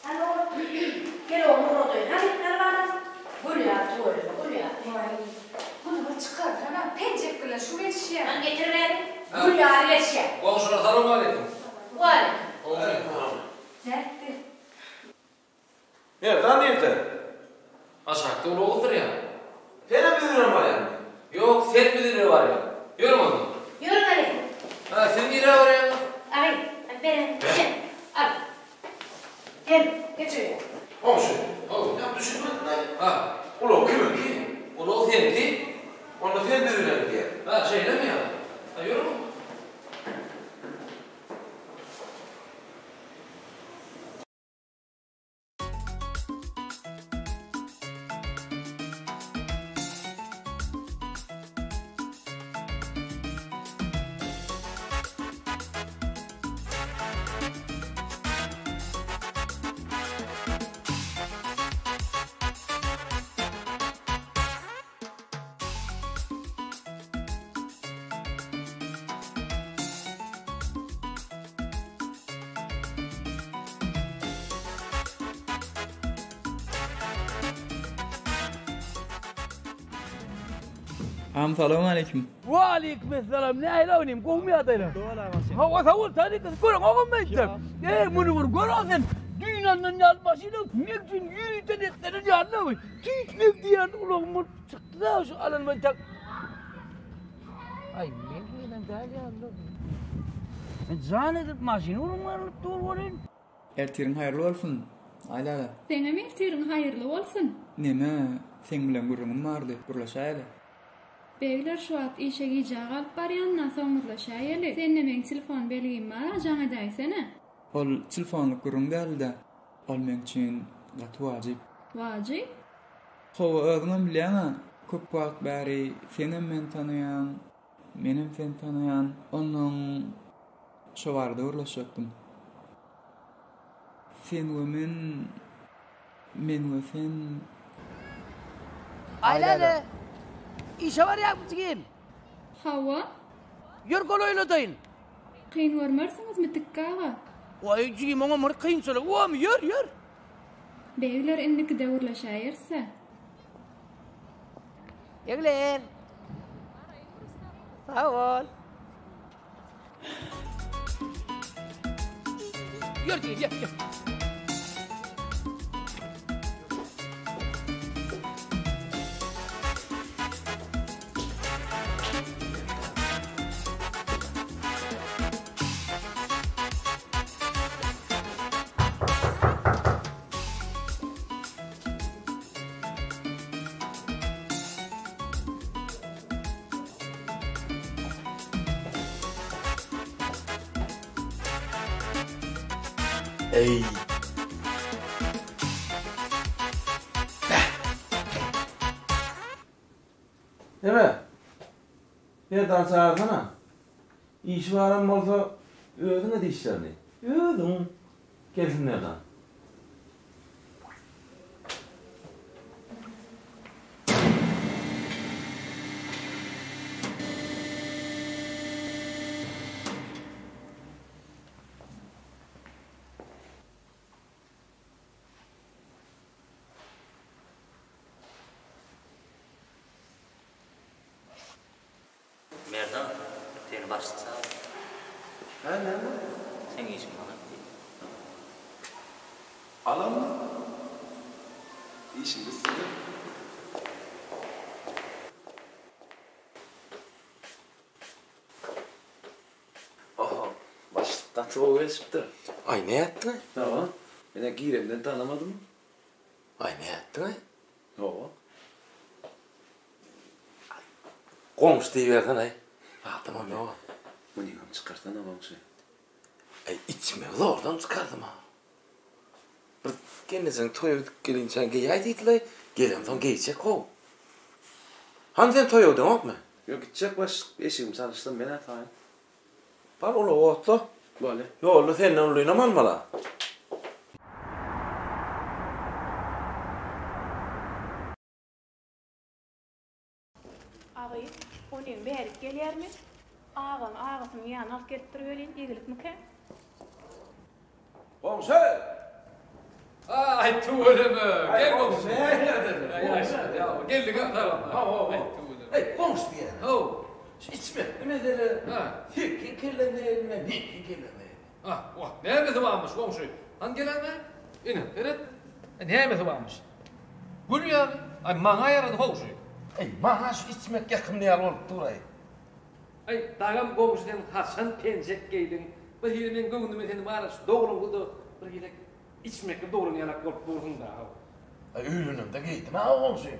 [SPEAKER 8] Hany oglum, gel oglum ugradaýyn. Hany, hany balam. Gülýär tüweleme, gülýär.
[SPEAKER 6] Waý, muny bir çykarsana, penjek bilen şu gelişýär.
[SPEAKER 8] Hany getir bäri. Gül ýaly gelişýär.
[SPEAKER 1] Goňşular salowmaleýkim.
[SPEAKER 8] Waleýkim.
[SPEAKER 6] Nätdi?
[SPEAKER 7] Merdan nirde?
[SPEAKER 1] Aşakda ulag oturýar.
[SPEAKER 7] Senem biz bilen barýaňmy?
[SPEAKER 1] Ýok, sen biz bilen barýaň. Ýörüň onda.
[SPEAKER 8] Ýörüň hany.
[SPEAKER 1] Hä, siz nirä barýaňyz?
[SPEAKER 8] Aý, beren, gel, al. Gel, geç öýe.
[SPEAKER 7] Goňşy, how, näme düşünmedim-aý?
[SPEAKER 1] Hä.
[SPEAKER 7] Ulag kimiňki?
[SPEAKER 1] Ulag seňki.
[SPEAKER 7] Onda sen biz bilen gidýäň.
[SPEAKER 1] Hä, şeýlemi ýa? Hä, ýörüň onda.
[SPEAKER 20] Agam salowmaleýkim.
[SPEAKER 10] Waleýkim essalam. Nähili onim? Gowumy ýagdaýlar? Hawa sag bol talyk görüň ogam meýtde. Eý muny bir gör sen. Düýn alnan ýaly maşyn men üçin ýörite niýetlenen ýaly. Tüýs men diýen ulagym bolup çykdy da şu alan men tak. Aý men diýen däl ýaly. Men jan edip maşyn uruň alyp dur bolyn.
[SPEAKER 20] Ertiriň haýyrly bolsun, Aýläle.
[SPEAKER 15] Seňem ertiriň haýyrly bolsun.
[SPEAKER 20] Neme, seň bilen gürrüňim bardy, gürleşäýeli.
[SPEAKER 15] Begler şu wagt işe gijä galyp barýan-da, soň gürleşäýeli. Sende meň telefon belgim bar-a, jaň edäýsene.
[SPEAKER 20] Ol telefonlyk gürrüň däldi-dä. Ol meň üçin gaty wajyp.
[SPEAKER 15] Wajyp?
[SPEAKER 20] Hawa, özüňem bilýäň-ä, köp wagt bäri senem meni tanaýaň, menem seni tanaýan. Onnoň şo barada gürleşjekdim. Sen we men, men we sen.
[SPEAKER 10] Aýläle, işe barýaňmy jigim?
[SPEAKER 15] Hawa.
[SPEAKER 10] Ýör golaýladaýyn.
[SPEAKER 15] Kyn görmersiňizmi, Tikgi aga?
[SPEAKER 10] Waý, jigim, oňam bir kynçylygy bormy? Ýör, ýör.
[SPEAKER 15] Begler indikide gürleşäýeris-dä.
[SPEAKER 10] Begler. Sag bol. Ýör jigim, ýör, ýör.
[SPEAKER 7] Eý. Neme? Merdan çagyrsana. Işi baram bolsa özüň et işlerini. Özüň. Gelsin Merdan.
[SPEAKER 16] Merdan, seni başlyk çagyrdy.
[SPEAKER 17] Hä, näme boldy?
[SPEAKER 16] Seň işiň maňa diýdi.
[SPEAKER 17] Alanmy? Işiň üstünde. Oho, başlyk gaty gowy gelişipdir.
[SPEAKER 7] Aý, nätdiň-aý?
[SPEAKER 17] Hawa, men-ä giremden tanamadym.
[SPEAKER 7] Aý, nätdiň-aý?
[SPEAKER 17] Hawa.
[SPEAKER 7] Goňşy diýibersen-aý. Adamam ýog-a.
[SPEAKER 17] Munyňam çykarsana goňşy.
[SPEAKER 7] Aý, içmegi zordan çykardym-a. Bir gelnejeň toýa gidip gelinçäň geýäý diýdilaý, gelemsoň geýjek-how. Hany sen toýa gideňokmy?
[SPEAKER 17] Ýok, gitjek başlyk, eşigimi çalyşsam men-ä taýyn.
[SPEAKER 7] Bar ulagy otla.
[SPEAKER 17] Bolýa.
[SPEAKER 7] Ýolda senden ulynam almal-a.
[SPEAKER 21] Agy, onyň bärik gelýärmi? Agaň agasynyň ýanyna alyp gelipdir welin, egilikmikä?
[SPEAKER 7] Goňşy!
[SPEAKER 1] Aý, tüweleme! Gel goňşy! Geldiňem salam.
[SPEAKER 7] Eý, goňşy diýýän. Haw. Şu içmekli mesele sekiň kelläňde elme, meňkiň kellämde elme.
[SPEAKER 1] Ah, wah, nämesi barmyş, goňşy? Hany geläýme? Ine, seret. Nämesi barmyş? Gül ýaly. Aý, maňa ýarady how şu.
[SPEAKER 7] Eý, maňa şu içmek ýakymly ýaly bolup dur-aý.
[SPEAKER 1] Aý, dagam goňşy sen haçan penjek geýdiň? Bir hili meň göwnüme sen bar-a şu dogruňda-da bir hili içmekli dogran ýalak bolup dursuň-da, how.
[SPEAKER 7] Aý, öýlenemde geýdim-ä, goňşy.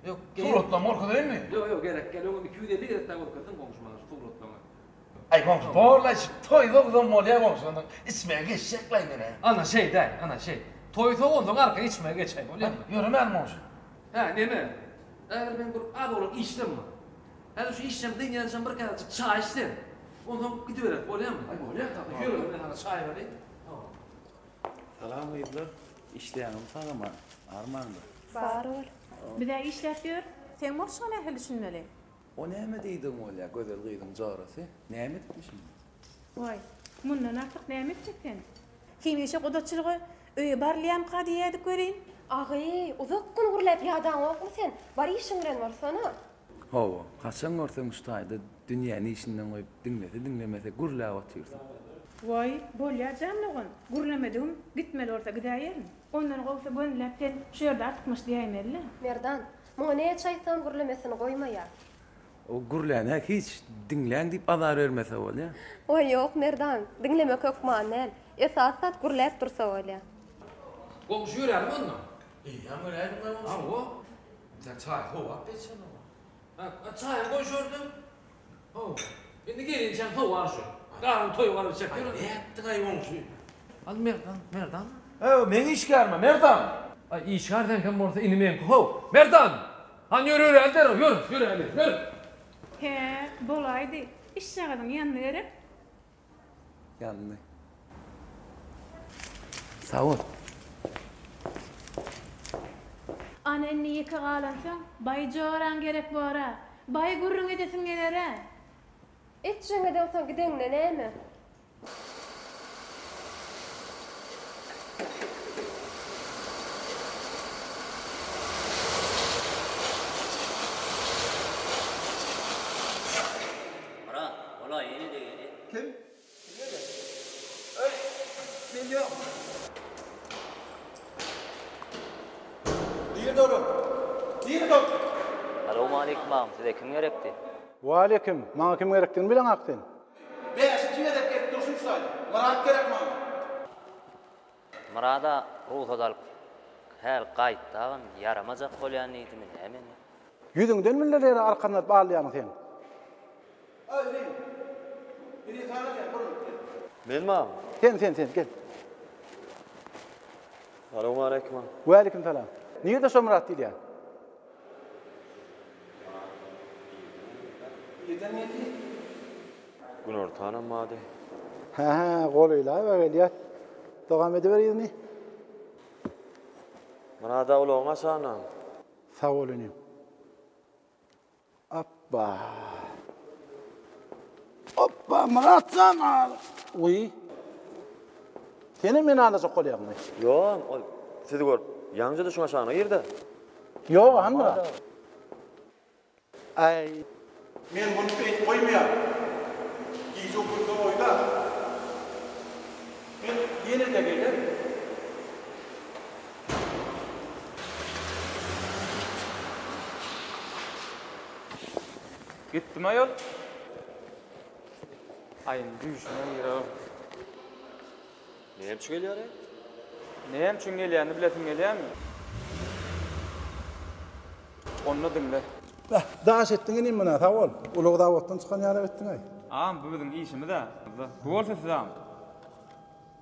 [SPEAKER 1] Ýok,
[SPEAKER 7] Suratlarymy görkezeýinmi?
[SPEAKER 1] Ýok, ýok, gerek däl. Öňem 250 gezek dagy görkezdiň goňşy maňa şu suratlaryňy.
[SPEAKER 7] Aý goňşy borlaý şu toý sowsam bolýa goňşy ondan içmäge geçjeklaý menä.
[SPEAKER 1] Ana şeýdäý ana şeýt. Toý sowansoň arka içmäge geçäý bolýamy.
[SPEAKER 7] Ýöremäli goňşy.
[SPEAKER 1] Hä neme? Häzir meň bir az owlak işlem bar. Häzir şu işlem dynýançam bir käsejik çaý iç sen. Onsoň gidibereris bolýamy?
[SPEAKER 7] Aý bolýa tabi.
[SPEAKER 1] Ýör men saňa çaý bereýin.
[SPEAKER 5] Salam gyzlar. Işleýäňizmi sag-aman? Armaňda.
[SPEAKER 21] Bar bol. Biz-ä işläp ýörüs. Seň bolşuňa nähili düşünmeli?
[SPEAKER 17] O näme diýdigiň bolýa, gözel gyzyň jorasy? Näme edipmişim?
[SPEAKER 21] Waý, mundan artyk näme etjek sen?
[SPEAKER 8] Hemişe gudaçylyga öýe barylýamyka diýýädik welin.
[SPEAKER 4] Agy, uzak gün gürläp ýadaňokmy sen? Bar işiň bilen bolsana.
[SPEAKER 17] Hawa, haçan görseň şu taýda dünýäni işinden goýup diňlese diňlemese gürläp otyrsyň.
[SPEAKER 21] Waý, bolýa jan dogan, gürlemedigim, gitmeli bolsa gidäýerin. Ondan gowusy gönüläp sen şu ýerde artykmaç diýäýmeli-le.
[SPEAKER 4] Merdan, muňa näçe aýtsam gürlemesini goýmaýar.
[SPEAKER 17] O gürlänä hiç diňläň diýip azar bermese bolýa.
[SPEAKER 4] Waý ýok Merdan, diňlemek hökman däl. Esasy zat gürläp dursa bolýa.
[SPEAKER 1] Goňşy ýöräliň onda.
[SPEAKER 7] Eýýäm göräýdiň-ä goňşy.
[SPEAKER 1] Hawa. Sen çaý sowap geçen oňa. Ha, çaýam goý şu ýerde. Hawa. Indi gelinçäň sowar şu. Garyň toýy baryp içjek.
[SPEAKER 7] Aý, nätdiň-aý goňşy?
[SPEAKER 1] Al Merdan, Merdan.
[SPEAKER 7] Hawa, meň işgärim-ä, Merdan.
[SPEAKER 1] Aý, işgär seňkem bolsa ini meňki, how. Merdan! Hany ýör ýöräli derrew, ýör, ýöräli, ýör.
[SPEAKER 21] Hä, bolaýdy. Işjagazyň ýandy gerek.
[SPEAKER 17] Ýandy. Sag bol.
[SPEAKER 21] Ana indi ýeke galansoň, baý joraň gerek bor-a. Baý gürrüň edesiň geler-ä.
[SPEAKER 4] Etjegiň edeňsoň gideňde näme?
[SPEAKER 16] Myrat, bolaý ýene-de gelýä.
[SPEAKER 9] Kim? Kim gelýä? Öý, men ýok. Nirde olar? Nirde ol?
[SPEAKER 16] Salowmaleýkim agam, size kim gerekdi?
[SPEAKER 9] Waleýkim, maňa kim gerekdigini bileňak sen. Bäşinji gezek gelip durşum şu taýda. Myrat gerek maňa.
[SPEAKER 16] Myrada rugsat alyp häl gaýtdy agam, ýaramajak bolýan diýdimi näme indi?
[SPEAKER 9] Ýüzüňden bildirýär arkanlanyp alýaň sen. Aý inim. Inim saňa diýýän bir minut gel.
[SPEAKER 11] Menmi agam?
[SPEAKER 9] Sen sen sen gel.
[SPEAKER 11] Salowmaleýkim agam.
[SPEAKER 9] Waleýkim salam. Nirde şo Myrat diýilýän? Irden geldi.
[SPEAKER 11] Günortanam bardy.
[SPEAKER 9] Hä hä golaýlap gelýär. Dowam ediber yzyny.
[SPEAKER 11] Myrat aga ulagyň aşagyndan.
[SPEAKER 9] Sag bol inim. Opba. Opba Myratjan al. Uý. Senem meni aldajak bolýaňmy?
[SPEAKER 11] Ýok, ol sizi görüp, ýaňja-da şuň aşagyna girdi.
[SPEAKER 9] Ýok, han Myrat. Aý. Men muny beýdip goýmaýan. Gije ukyňda oýna. Men ýene-de gelerin.
[SPEAKER 20] Gitdim aýol. Aý indi düýşüme girer.
[SPEAKER 11] Näme üçin gelýär-eý?
[SPEAKER 20] Näme üçin gelýänini bilesiň gelýärmi? Onda diňle.
[SPEAKER 9] Beh, daş etdiň inim muny, sag bol. Ulag zawoddan çykan ýalak etdiň-aý.
[SPEAKER 20] Agam, bu biziň işimiz-ä. Bu bolsa size agam.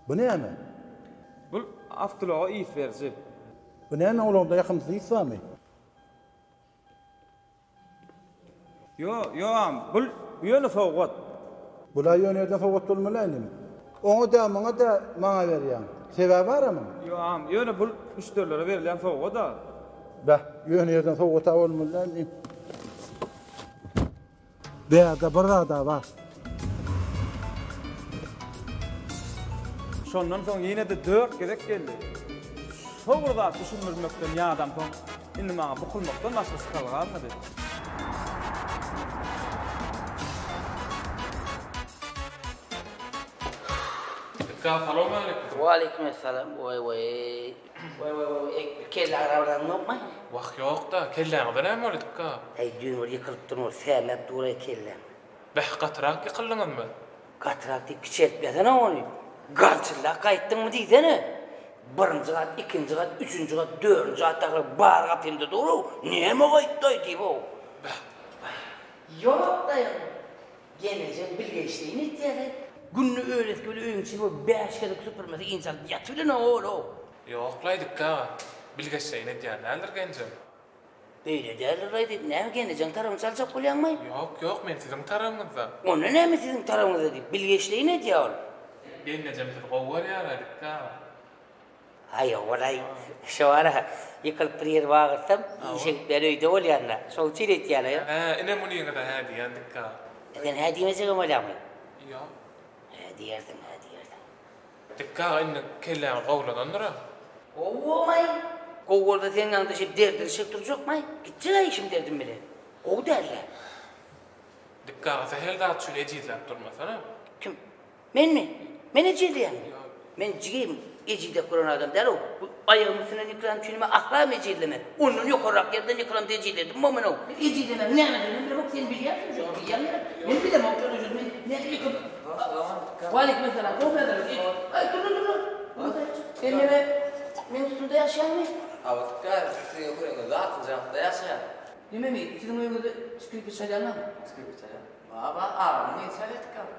[SPEAKER 9] Bu näme?
[SPEAKER 20] Bu awtoulaga ys beriji.
[SPEAKER 9] Bu näme, ulagda ýakymsyz ys barmy?
[SPEAKER 20] Ýo, ýo agam, bul ýöne sowgat.
[SPEAKER 9] Bula ýöne ýerden sowgat bolmaly inim. Oňa dä, muňa dä, maňa berýäň. Sebäbi bara muň?
[SPEAKER 20] Ýo agam, ýöne bul müşderilere berilýän sowgat-a.
[SPEAKER 9] Beh, ýöne ýerden sowgat-a bolmaly däl inim. Bärde bir zad-a bar.
[SPEAKER 20] Şondan soň ýene-de dört gezek geldi. Şo bir zat düşündirmekden ýadamsoň, indi maňa bukulmakdan başga çykalga galmady.
[SPEAKER 3] Dikkat salowmaleýkim.
[SPEAKER 10] Waleýkim essalam. Waý waý. Waý waý waý eý kelle agrabraň ýokmy?
[SPEAKER 3] Wah ýokda, kelläňize näme boldy Dikkat?
[SPEAKER 10] Eý düýn bir ýykylypdyryn ol sämäp dur-aý kelläm.
[SPEAKER 3] Beh gatyrak ýykyldyňyzmy?
[SPEAKER 10] Gatyrak diýip kiçeltmesene ony. Galçyllap gaýtdyňmy diýsene. Birinji gat, ikinji gat, üçünji gat, dördünji gatdakylar bary gapymda dur-ow, näme gaýtdaý diýip-ow.
[SPEAKER 3] Beh.
[SPEAKER 10] Ýok daýaw. Gelnejem bilgeşleýin etýär-ä. Günde öýlesi bile öýüň içini bir bäş gezek süpürmese ynjalyp ýatybilenok ol-ow.
[SPEAKER 3] Ýok-laý Dikgi aga, bilgeşleýin edýän däldir genjem.
[SPEAKER 10] Beýle däldir-laý diýip, näme gelnejeň tarabyny çaljak bolýaňmy?
[SPEAKER 3] Ýok, ýok, men siziň tarabyňyzda.
[SPEAKER 10] Onda näme siziň tarabyňyzda diýip, bilgeşleýin edýär ol.
[SPEAKER 3] Gelnejem sizi gowy görýär-ä Dikgi aga.
[SPEAKER 10] Aý, ýog-laý, şo ara ýykylyp bir ýerimi agyrtsam, işe gitmän öýde bolýan-da. Şoň üçin etýän-ä.
[SPEAKER 3] Hä, ine munyňyza hä diýýän Dikgi aga.
[SPEAKER 10] Sen hä diýmejegem bolýaňmy?
[SPEAKER 3] Ýok.
[SPEAKER 10] Hä diýersiň, hä diýersiň.
[SPEAKER 3] Dikgi aga indi kelläňi gowulanandyr-a?
[SPEAKER 10] Gowy bolmaý. Gowy bolsa seň ýanyňda şeýdip derdinişip durjakmaý? Gitjeg-ä işim derdim bilen. Gowy däl-dä.
[SPEAKER 13] Dikge aga sähel zat üçin ejizläp durmasana.
[SPEAKER 10] Kim? Menmi? Men ejizleýänmi? Men jigim, ejizläp gören adam däl-ow. Bu aýagymyň üstünden ýykylan üçinmi asla ejizlemen. Ondan ýokarrak ýerden ýykylamda ejizledim men-ow. Ejizlemegiň nämediginem bilemok, sen bilýänsiň şony, bilýäň gerek? Men bilemok şony, şony men nädip ýykyp. Waleýkim essalam, gowy ýagdaýlar. Aý, dur-la, dur-la. Sen neme, meň üstümde ýaşaýaňmy?
[SPEAKER 1] Hawa, Dikge aga, siziň ýokaryňyzda, altynjy gatda ýaşaýan.
[SPEAKER 10] Nememi, siziň öýüňizde skripka çalýanlarmy?
[SPEAKER 1] Skripka çalýan. Baba, agamyň gyzy çalýar Dikge aga.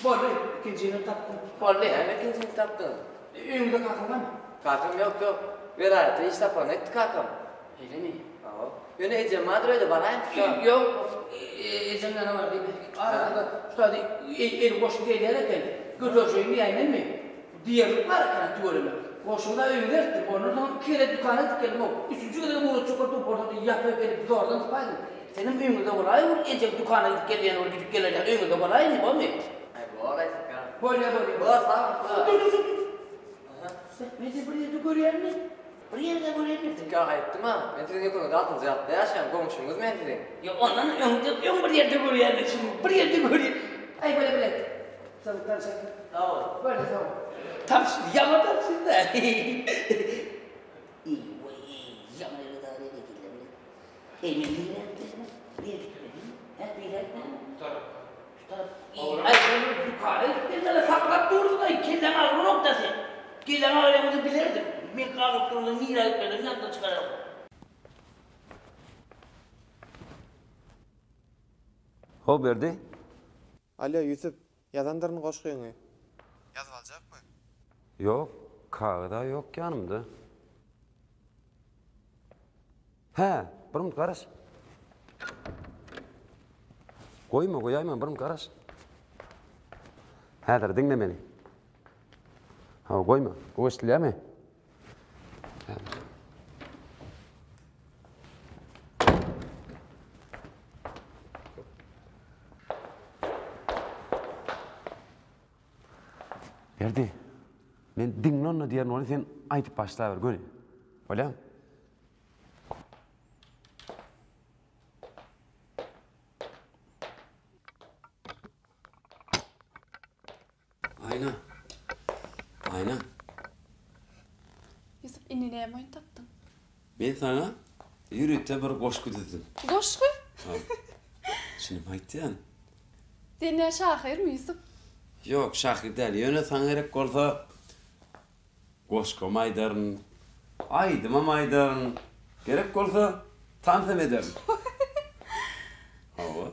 [SPEAKER 10] Boldy, ikinjini tapdym. Boldy.
[SPEAKER 1] Näme ikinjini tapdyň?
[SPEAKER 10] Öýüňde kakaň barmy?
[SPEAKER 1] Kakam ýok, ýok. Welaýata iş saparyna gitdi kakam.
[SPEAKER 10] Şeýlemi?
[SPEAKER 1] Hawa. Ýöne ejem bardyr öýde, baraýyn Dikge aga.
[SPEAKER 10] Ýok, ejem ýana bar diýme. Arasynda şu taýda eli goşgy gelýän eken. Göterjegiň diýäýmenmi? Diýerlik bar eken-ä tüweleme. Goşuny-da öýüňe eltdim. Ondan soň iki gezek dükana gidip geldim-ow. Üçünji gezegem ugratjak bolup durup, ýapyp gelip zordan sypaýdym. Senem öýüňizde bolaý ol ejeň dükana gidip gelýän bolup gidip geler ýaly öýüňizde bolaý indi bormy?
[SPEAKER 1] Aý bor-aý Syka.
[SPEAKER 10] Bolýa bolýa.
[SPEAKER 1] Bor sag bol.
[SPEAKER 10] Dur dur dur dur. Men seni bir ýerde görýänmi? Bir ýerde görýänmi?
[SPEAKER 1] Syka aýtdym-a. Men siziň ýokaryňyzda altynjy gatda ýaşaýan goňşyňyz men siziň.
[SPEAKER 10] Ýok ondan öň öň bir ýerde görýänmi? Şuny bir ýerde görýän. Aý bole bile. Sag bol tanşaýyn.
[SPEAKER 1] Sag bol.
[SPEAKER 10] Boldy sag bol. Tanşdy ýaňy tanşdy-da. Eý waý ýaňy Eý, men nirä gitmeli? Nirä gitmeli? Hä, nirä gitmeli?
[SPEAKER 13] Şu tarap.
[SPEAKER 10] Şu tarap. Aý, sen dükana gitmeli, saklap dursuň-aý, kelläň agranok-da sen. Kelläň agyrýan bolsa bilerdim. Men galyp duranda nirä gitmelidigini ýatdan çykararyn.
[SPEAKER 12] How, Berdi.
[SPEAKER 2] Alýo, Ýusup, ýazandyryn goşgyňy.
[SPEAKER 12] Ýazyp aljakmy? Ýok, kagyz-a ýok ýanymda. Hä, bir minut garaş. Goýma, goýaýma, bir minut garaş. Häzir diňle meni. Hawa, goýma. Gowy eşidilýärmi? Häzir. Berdi, men diňle onda diýerin ony sen aýdyp başlaber göni. Bolýamy? Aýna. Aýna.
[SPEAKER 15] Ýusup indi näme oýun tapdyň?
[SPEAKER 12] Men saňa ýörite bir goşgy düzdüm.
[SPEAKER 15] Goşgy?
[SPEAKER 12] Ha. Çynymy aýtýan.
[SPEAKER 15] Sen nä şahyrmy Ýusup?
[SPEAKER 12] Ýok, şahyr däl. Ýöne saňa gerek bolsa Goşgam aýdaryn, aýdymam aýdaryn, gerek bolsa tansam ederin. Hawa.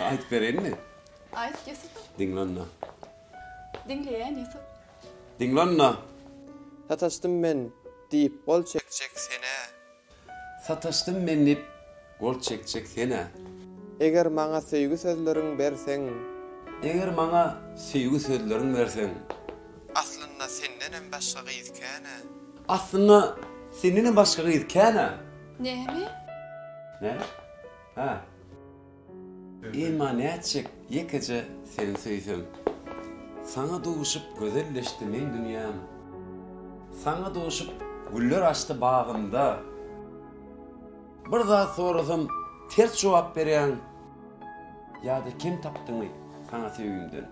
[SPEAKER 12] Aýdyp bereýinmi?
[SPEAKER 15] Aýt, Ýusup.
[SPEAKER 12] Diňle onda.
[SPEAKER 15] Diňleýän, Ýusup.
[SPEAKER 12] Diňle onda.
[SPEAKER 2] Sataşdym men diýip gol çekjek sen-ä.
[SPEAKER 12] Sataşdym men diýip gol çekjek sen-ä.
[SPEAKER 2] Eger maňa söýgi sözleriň berseň.
[SPEAKER 12] Eger maňa söýgi sözleriň berseň.
[SPEAKER 2] Aslynda sendenem başga gyz kän-ä.
[SPEAKER 12] Aslynda sendenem başga gyz kän-ä.
[SPEAKER 15] Näme?
[SPEAKER 12] Näme? Hä. Emma nätjek ýekeje seni söýsem. Saňa duşup gözelleşdi meň dünýäm. Saňa duşup güller açdy bagymda. Bir zat sorasam ters jogap berýäň. Ýa-da kem tapdyňmy saňa söýgimden.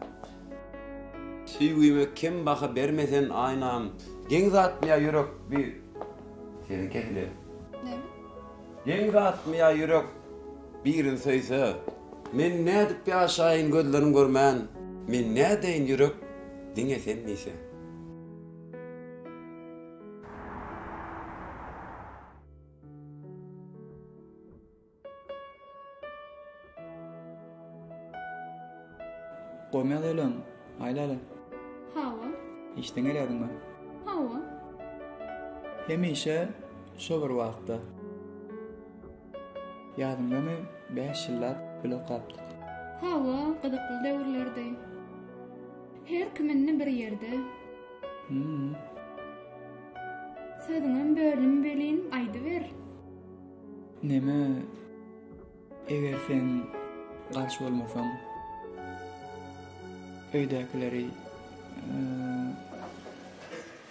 [SPEAKER 12] Söýgime kem baha berme sen Aýnam. Geň zatmy ýa ýürek bir sesiň kesilýär.
[SPEAKER 15] Näme?
[SPEAKER 12] Geň zatmy ýa ýürek birin söýse. Men nädip ýaşaýyn gözleriň görmän. Men nädeýin ýürek diňe sen diýse.
[SPEAKER 20] Gowy ýagdaýlaň, Aýläle.
[SPEAKER 15] Hawa.
[SPEAKER 20] Işden gelýärdiňmi?
[SPEAKER 15] Hawa.
[SPEAKER 20] Hemişe şo bir wagtda. Ýadyňdamy, bäş ýyllap bile okapdyk.
[SPEAKER 15] Hawa, gyzykly döwürlerdi. Her kim indi bir ýerde.
[SPEAKER 20] Hüm.
[SPEAKER 15] Sözüňem böldüm welin, aýdyber.
[SPEAKER 20] Neme, eger sen garşy bolmasaň, öýdäkileri,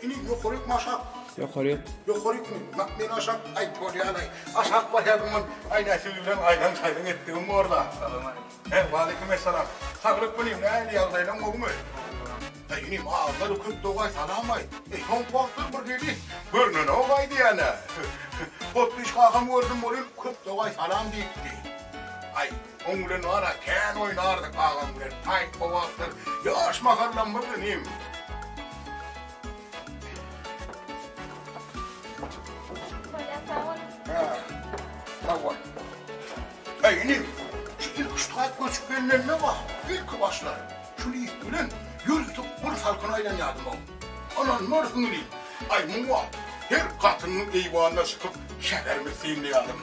[SPEAKER 22] Ini ýokaryk maşak.
[SPEAKER 20] Ýokaryk.
[SPEAKER 18] Ýokarykmy? Mak men aşak, aý bolýalaý. Aşak barýadym, aý nä siz bilen aýlan-çaýlan etdigim bor-da.
[SPEAKER 20] Salam aleýkum.
[SPEAKER 18] He, waleýkim essalam. Saglyk bilim, nähili ýagdaýlaň gowumy? Aý inim, azlar köp dogaý salam-aý. Eý, soňky wagtlar bir hili görnenok-aý diýýän-ä. Potdyş kakam gördüm welin, köp dogaý salam diýipdi. Aý, oň bilen bar-a, kän oýnardyk agam bilen. Aý, o wagtlar ýaş mahallamyz inim.
[SPEAKER 15] Bolýa, sag bol.
[SPEAKER 18] Hä, sag bol. Äý, inim, şu ilki şu taýyp göçüp gelnende bar, ilki başlar, şu lift bilen ýörite bir salkyn aýlanýardym-ow. Ynanmarsyň inim, aý, muňa her gatynyň eýwanyna çykyp, şäherimizi synlaýardym.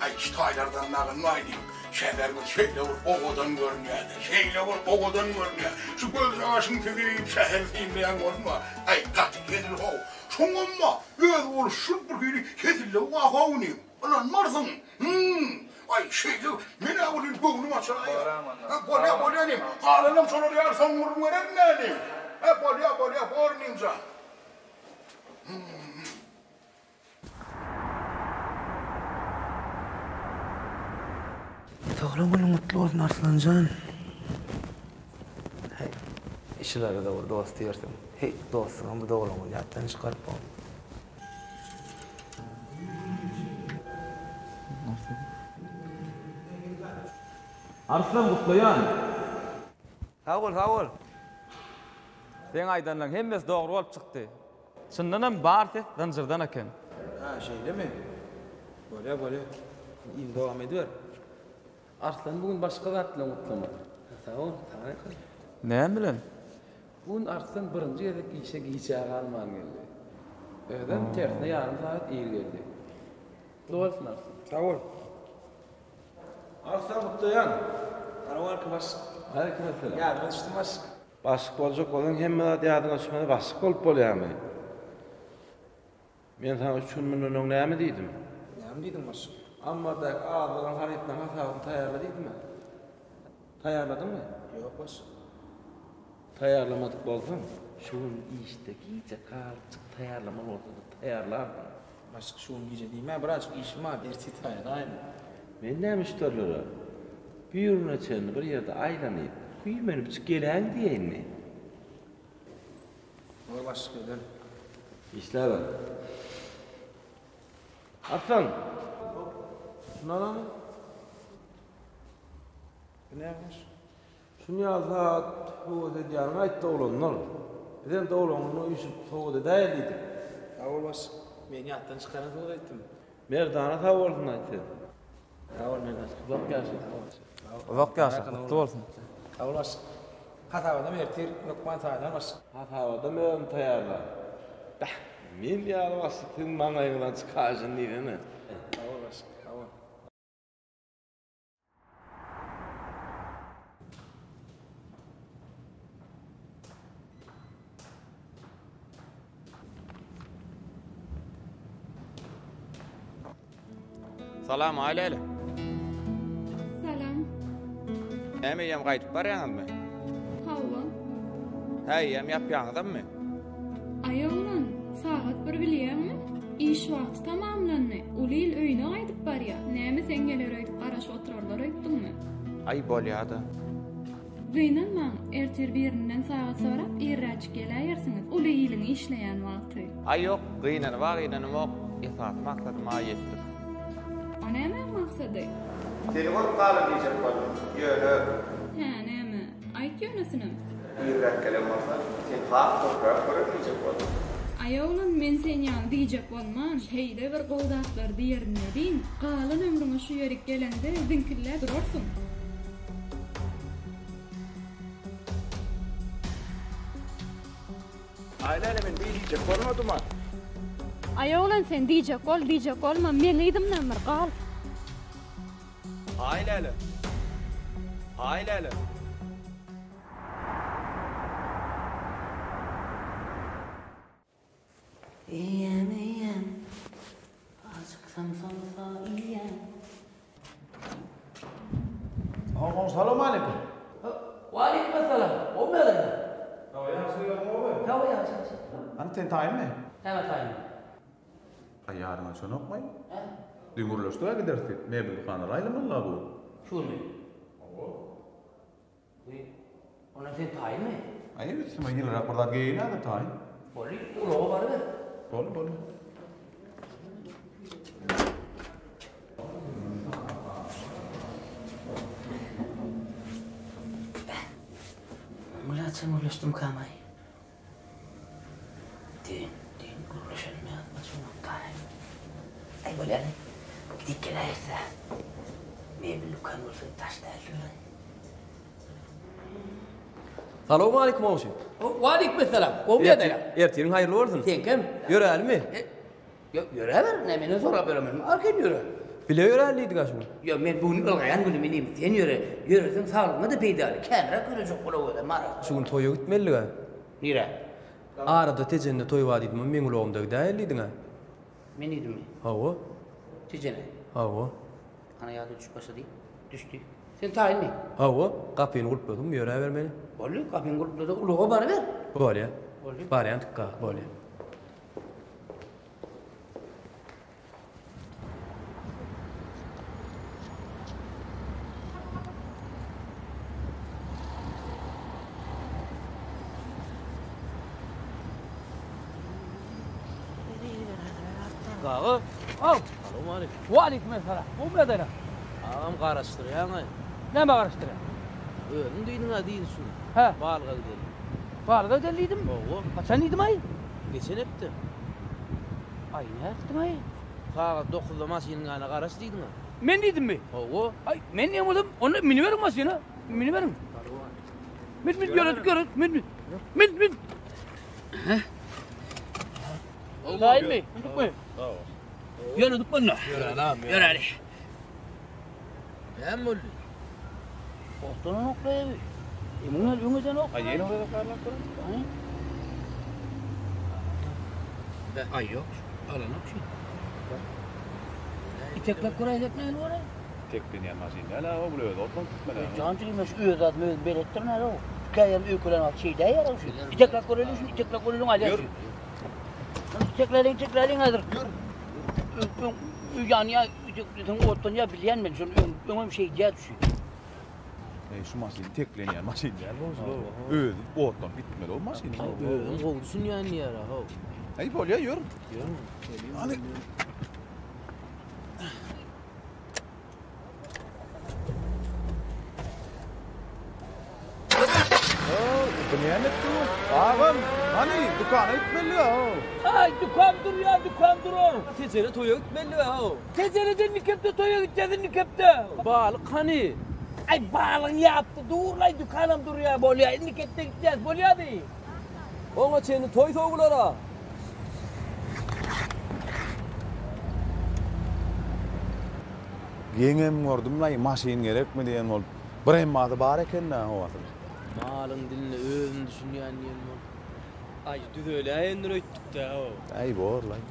[SPEAKER 18] Aý, şu taýlardan nagynmaý diýip, şäherimiz şeýle bir owadan görünýär-de, şeýle bir owadan görünýär. Şu gözjagaşyň süzüp, şäheri synlaýan bolma. Aý, gaty hezil-how. Şoňam-a özboluşly bir hili hezilligi bar-how inim. Ynanmarsyň. Hüm. Aý, şeýle, men-ä welin göwnüm açylaýýar.
[SPEAKER 20] Boram onda.
[SPEAKER 18] Hä, bolýa, bolýa inim. Galanam şolar ýaly soň gürrüň bererin-dä inim. Hä, bolýa, bolýa, bor inim jan. Hüm.
[SPEAKER 7] Doglan günüň gutly bolsun Arslanjan. Heý, işlere dogry dost diýersiň. Heý, dostuňam bu doglan güni ýatdan çykaryp bol.
[SPEAKER 3] Arslan gutlaýan.
[SPEAKER 22] Sag bol, sag bol. Seň aýdanlaň hemmesi dogry bolup çykdy. Çyndanam bar ses zynjyrdan eken.
[SPEAKER 20] Hä şeýlemi? Bolýa bolýa. Yz dowam ediber.
[SPEAKER 13] Arslan bu gün başga zat bilen gutlamaly. Sag bol, saňa aýtmaly.
[SPEAKER 22] Näme bilen?
[SPEAKER 13] Bu gün Arslan birinji gezek işe gijä galman geldi. Özem tersine ýarym sagat ir geldi. Gutly bolsun Arslan.
[SPEAKER 20] Sag bol.
[SPEAKER 7] Arslan gutlaýan.
[SPEAKER 13] Salowmaleýkim başlyk.
[SPEAKER 17] Aleýkim essalam.
[SPEAKER 13] Ýadyma düşdüm başlyk.
[SPEAKER 7] Başlyk boljak bolsaň hemme zat ýadyňa düşmese başlyk bolup bolýarmy? Men saňa üç gün mundan öň näme diýdim?
[SPEAKER 20] Näme diýdiň başlyk?
[SPEAKER 7] Ammardaky azygyň harytlaryň hasabyny taýýarla diýdim-ä. Taýýarladyňmy?
[SPEAKER 20] Ýok başlyk.
[SPEAKER 7] Taýýarlamadyk bolsaň, şu gün işde gijä galypjyk taýýarlamaly bolsa-da taýýarlardyň.
[SPEAKER 20] Başlyk şu gün gije diýme, birazjyk işim bar, ertir taýýarlaýyn.
[SPEAKER 7] Men näme müşderilere birine çenli bir ýerde aýlanyp, güýmenipjik geläýin diýeýinmi?
[SPEAKER 20] Bor başlyk ederin.
[SPEAKER 7] Işläber. Arslan! Şuny alaňy.
[SPEAKER 20] Bu näme iş?
[SPEAKER 7] Şuny ýaly sagat höwes edýäniňi aýtdy oglanlar. Bizem doglan gününe üýşüp sowgat edäýeli diýdik.
[SPEAKER 20] Sag bol başlyk. Meni ýatdan çykaran söz aýtdym.
[SPEAKER 7] Merdana sag bolsun aýt sen.
[SPEAKER 20] Sag bol Merdan.
[SPEAKER 13] Uzak ýaşa.
[SPEAKER 22] Uzak ýaşa. Gutly bolsun.
[SPEAKER 20] Sag bol başlyk. Hasabadam ertir hökman taýynlar başlyk.
[SPEAKER 7] Hasabadam özüm taýýarlar. Bäh, men ýaly başlyk siziň maňlaýyňyzdan çykaýşyny diýsene.
[SPEAKER 20] Sag bol başlyk. Sag bol.
[SPEAKER 14] Salam Aýläle.
[SPEAKER 15] Salam.
[SPEAKER 14] Näme eýýäm gaýdyp barýaňyzmy?
[SPEAKER 15] Hawa.
[SPEAKER 14] Hä, eýýäm ýapýaňyzammy?
[SPEAKER 15] Aý oglan, sagat bir bilýäňmi? Iş wagty tamamlandy. Uly il öýüne gaýdyp barýa. Näme sen geler öýdüp garaşyp oturarlar öýtdüňmi?
[SPEAKER 14] Aý bolýa-da.
[SPEAKER 15] Gynanmaň, ertir birinden sagat sorap irräjik geläýersiňiz. Uly iliň işleýän wagty.
[SPEAKER 14] Aý ýok, gynanyba gynanamok, esasy maksadyma ýetdim.
[SPEAKER 15] O nämäň maksady?
[SPEAKER 14] Seni görüp galan diýjek boldum, ýöne.
[SPEAKER 15] Hä, näme? Aýt ýönesinem.
[SPEAKER 14] Irräk gelen bolsa, seni has köpräk görerin diýjek boldum.
[SPEAKER 15] Aý oglan, men sen ýaly diýjek bolman, şeýle bir gowy zatlar diýerin welin, galan ömrüňe şu ýerik geleňde ziňkilläp durarsyň.
[SPEAKER 14] Aýläle men beý diýjek bolmadym-a.
[SPEAKER 15] Aý oglan sen diýjek bol, diýjek bolma, meň yzymdan bir gal.
[SPEAKER 14] Aýläle. Aýläle.
[SPEAKER 23] Iýýän, iýýän. Ajyksam somsa iýýän.
[SPEAKER 7] Oglan salowmaleýkim.
[SPEAKER 10] Waleýkim essalam. Gowymy ýagdaýlar?
[SPEAKER 3] Hawa ýagşy ýagdaýlar gowy.
[SPEAKER 10] Hawa ýagşy ýagşy.
[SPEAKER 3] Hany sen taýynmy?
[SPEAKER 10] Näme taýyn?
[SPEAKER 3] Aý ýadyňa düşenokmaý? Düýn gürleşdik-ä gideris diýip, mebel dükanlara aýlanmaly-la bu gün.
[SPEAKER 10] Şu günmi?
[SPEAKER 3] Hawa.
[SPEAKER 10] Wiý, onda sen taýynmy?
[SPEAKER 3] Aý, üstüme ýylyrak bir zat geýeýin häzir, taýyn.
[SPEAKER 10] Boldy, ulaga baryber.
[SPEAKER 3] Boldy, boldy.
[SPEAKER 23] Muň bilen haçan gürleşdimkäm-aý? Düýn, düýn gürleşenim ýadyma düşenokdaý. Aý bolýa-la, gidip geläýeris-ä. Mebel dükan bolsa daş däldir-le.
[SPEAKER 5] Salowmaleýkim goňşy.
[SPEAKER 10] Waleýkim essalam. Gowy ýagdaýlar.
[SPEAKER 5] Ertiriň haýyrly bolsun.
[SPEAKER 10] Seňkem.
[SPEAKER 5] Ýörälimi?
[SPEAKER 10] Ýok, ýöräber, näme menden sorap ýöremen. Arkaýyn ýöre.
[SPEAKER 5] Bile ýöräli diýdik-ä şu gün.
[SPEAKER 10] Ýok, men bu gün ylgaýan günüm inim. Sen ýöre. Ýöreseň saglygyňa-da peýdaly. Känräk ýörejek bolawerem ara.
[SPEAKER 5] Şu gün toýa gitmelidig-ä.
[SPEAKER 10] Nirä?
[SPEAKER 5] Arada Tejende toý bar diýdim, meň ulagymda gidäýeli diýdiň-ä.
[SPEAKER 10] Men diýdimmi?
[SPEAKER 5] Hawa.
[SPEAKER 10] Tejene?
[SPEAKER 5] Hawa.
[SPEAKER 10] Ana ýada düşüp başlady. Düşdi. Sen taýynmy?
[SPEAKER 5] Hawa, gapyny gulpladym, ýöräbermeli.
[SPEAKER 10] Boldy, gapyňy gulplada, ulaga baryber.
[SPEAKER 5] Bolýa.
[SPEAKER 10] Boldy.
[SPEAKER 5] Barýan tükga, bolýa.
[SPEAKER 10] Gagy. Aw.
[SPEAKER 17] Salowmaleýkim.
[SPEAKER 10] Waleýkim essalam. Gowy ýagdaýlar.
[SPEAKER 17] Agam garaşdyrýaňaý.
[SPEAKER 10] Näme garaşdyrýaň?
[SPEAKER 17] Özüň diýdiň-ä diýdi şu.
[SPEAKER 10] Hä.
[SPEAKER 17] Balyga gideli.
[SPEAKER 10] Balyga gideli diýdim.
[SPEAKER 17] Hawa.
[SPEAKER 10] Haçan diýdim-aý?
[SPEAKER 17] Geçen hepde.
[SPEAKER 10] Aý, nätdiň-aý?
[SPEAKER 17] Sagat dokuzda maşynyň ýanyna garaş diýdiň-ä.
[SPEAKER 10] Men diýdimmi?
[SPEAKER 17] Hawa.
[SPEAKER 10] Aý, men diýen bolsam, onda müniberiň maşyna. Müniberiň. Min, min, ýöredik, ýöredik, min, min. Min, min. Hä? Taýynmy? Mündükmi? Ýöredik onda.
[SPEAKER 17] Ýöräli agam,
[SPEAKER 10] ýöräli.
[SPEAKER 17] Näme boldy?
[SPEAKER 10] Otlanan oklaýaby. E, muň öňe edenok.
[SPEAKER 3] Aý, ýene bir gezek barlap görün.
[SPEAKER 10] Aý, ýok. Alanok şu. Iteklep göräýsek nähili bolar?
[SPEAKER 3] Iteklenýän maşyn däl-ä o, bul özi otlanyp gitmeli.
[SPEAKER 10] Eý, jan jigim, şu öz zadymy özüm beletdirin-ä-ow. Käýem öýkelän wagty şeýdäýýär-ow şu. Iteklep göreliň şuny, iteklep göreliň alýar şu. Itekläliň, itekläliň häzir. Ýör. Öň ýanýar, itekleseň otlanýar bilýän men şony öň, öňem şeýdýärdi şu.
[SPEAKER 3] Eý, şu maşyn iteklenýän maşyn däl goňşular. Özi otlanyp gitmeli o maşyn.
[SPEAKER 17] Özüm gowy düşünýän diýýär-ä, how.
[SPEAKER 3] Eý, bolýar, ýör.
[SPEAKER 17] Ýör.
[SPEAKER 3] Hany. Bu näme etdiň? Agam, hany dükana gitmeli-ä.
[SPEAKER 10] Aý, dükan durýar, dükan durar.
[SPEAKER 17] Tejene toýa gitmeli-ä.
[SPEAKER 10] Tejeneden nikepde toýa gitjäs indi kepde.
[SPEAKER 17] Balyk hany?
[SPEAKER 10] Aý, balygyň ýapdy dur-laý, dükanam durýar, bolýar. Indi kepde gitjäs, bolýardy.
[SPEAKER 17] Oňa çenli toý sowular-a.
[SPEAKER 3] Geňem gördüm-laý, maşyn gerekmi diýen bolup. Bir emmasy bar eken-dä howasyny.
[SPEAKER 17] Malyň diline özüm düşünýän diýen bolup. Aý, düzeläýendir öýtdük-dä-ow.
[SPEAKER 3] Äý, bor-laý.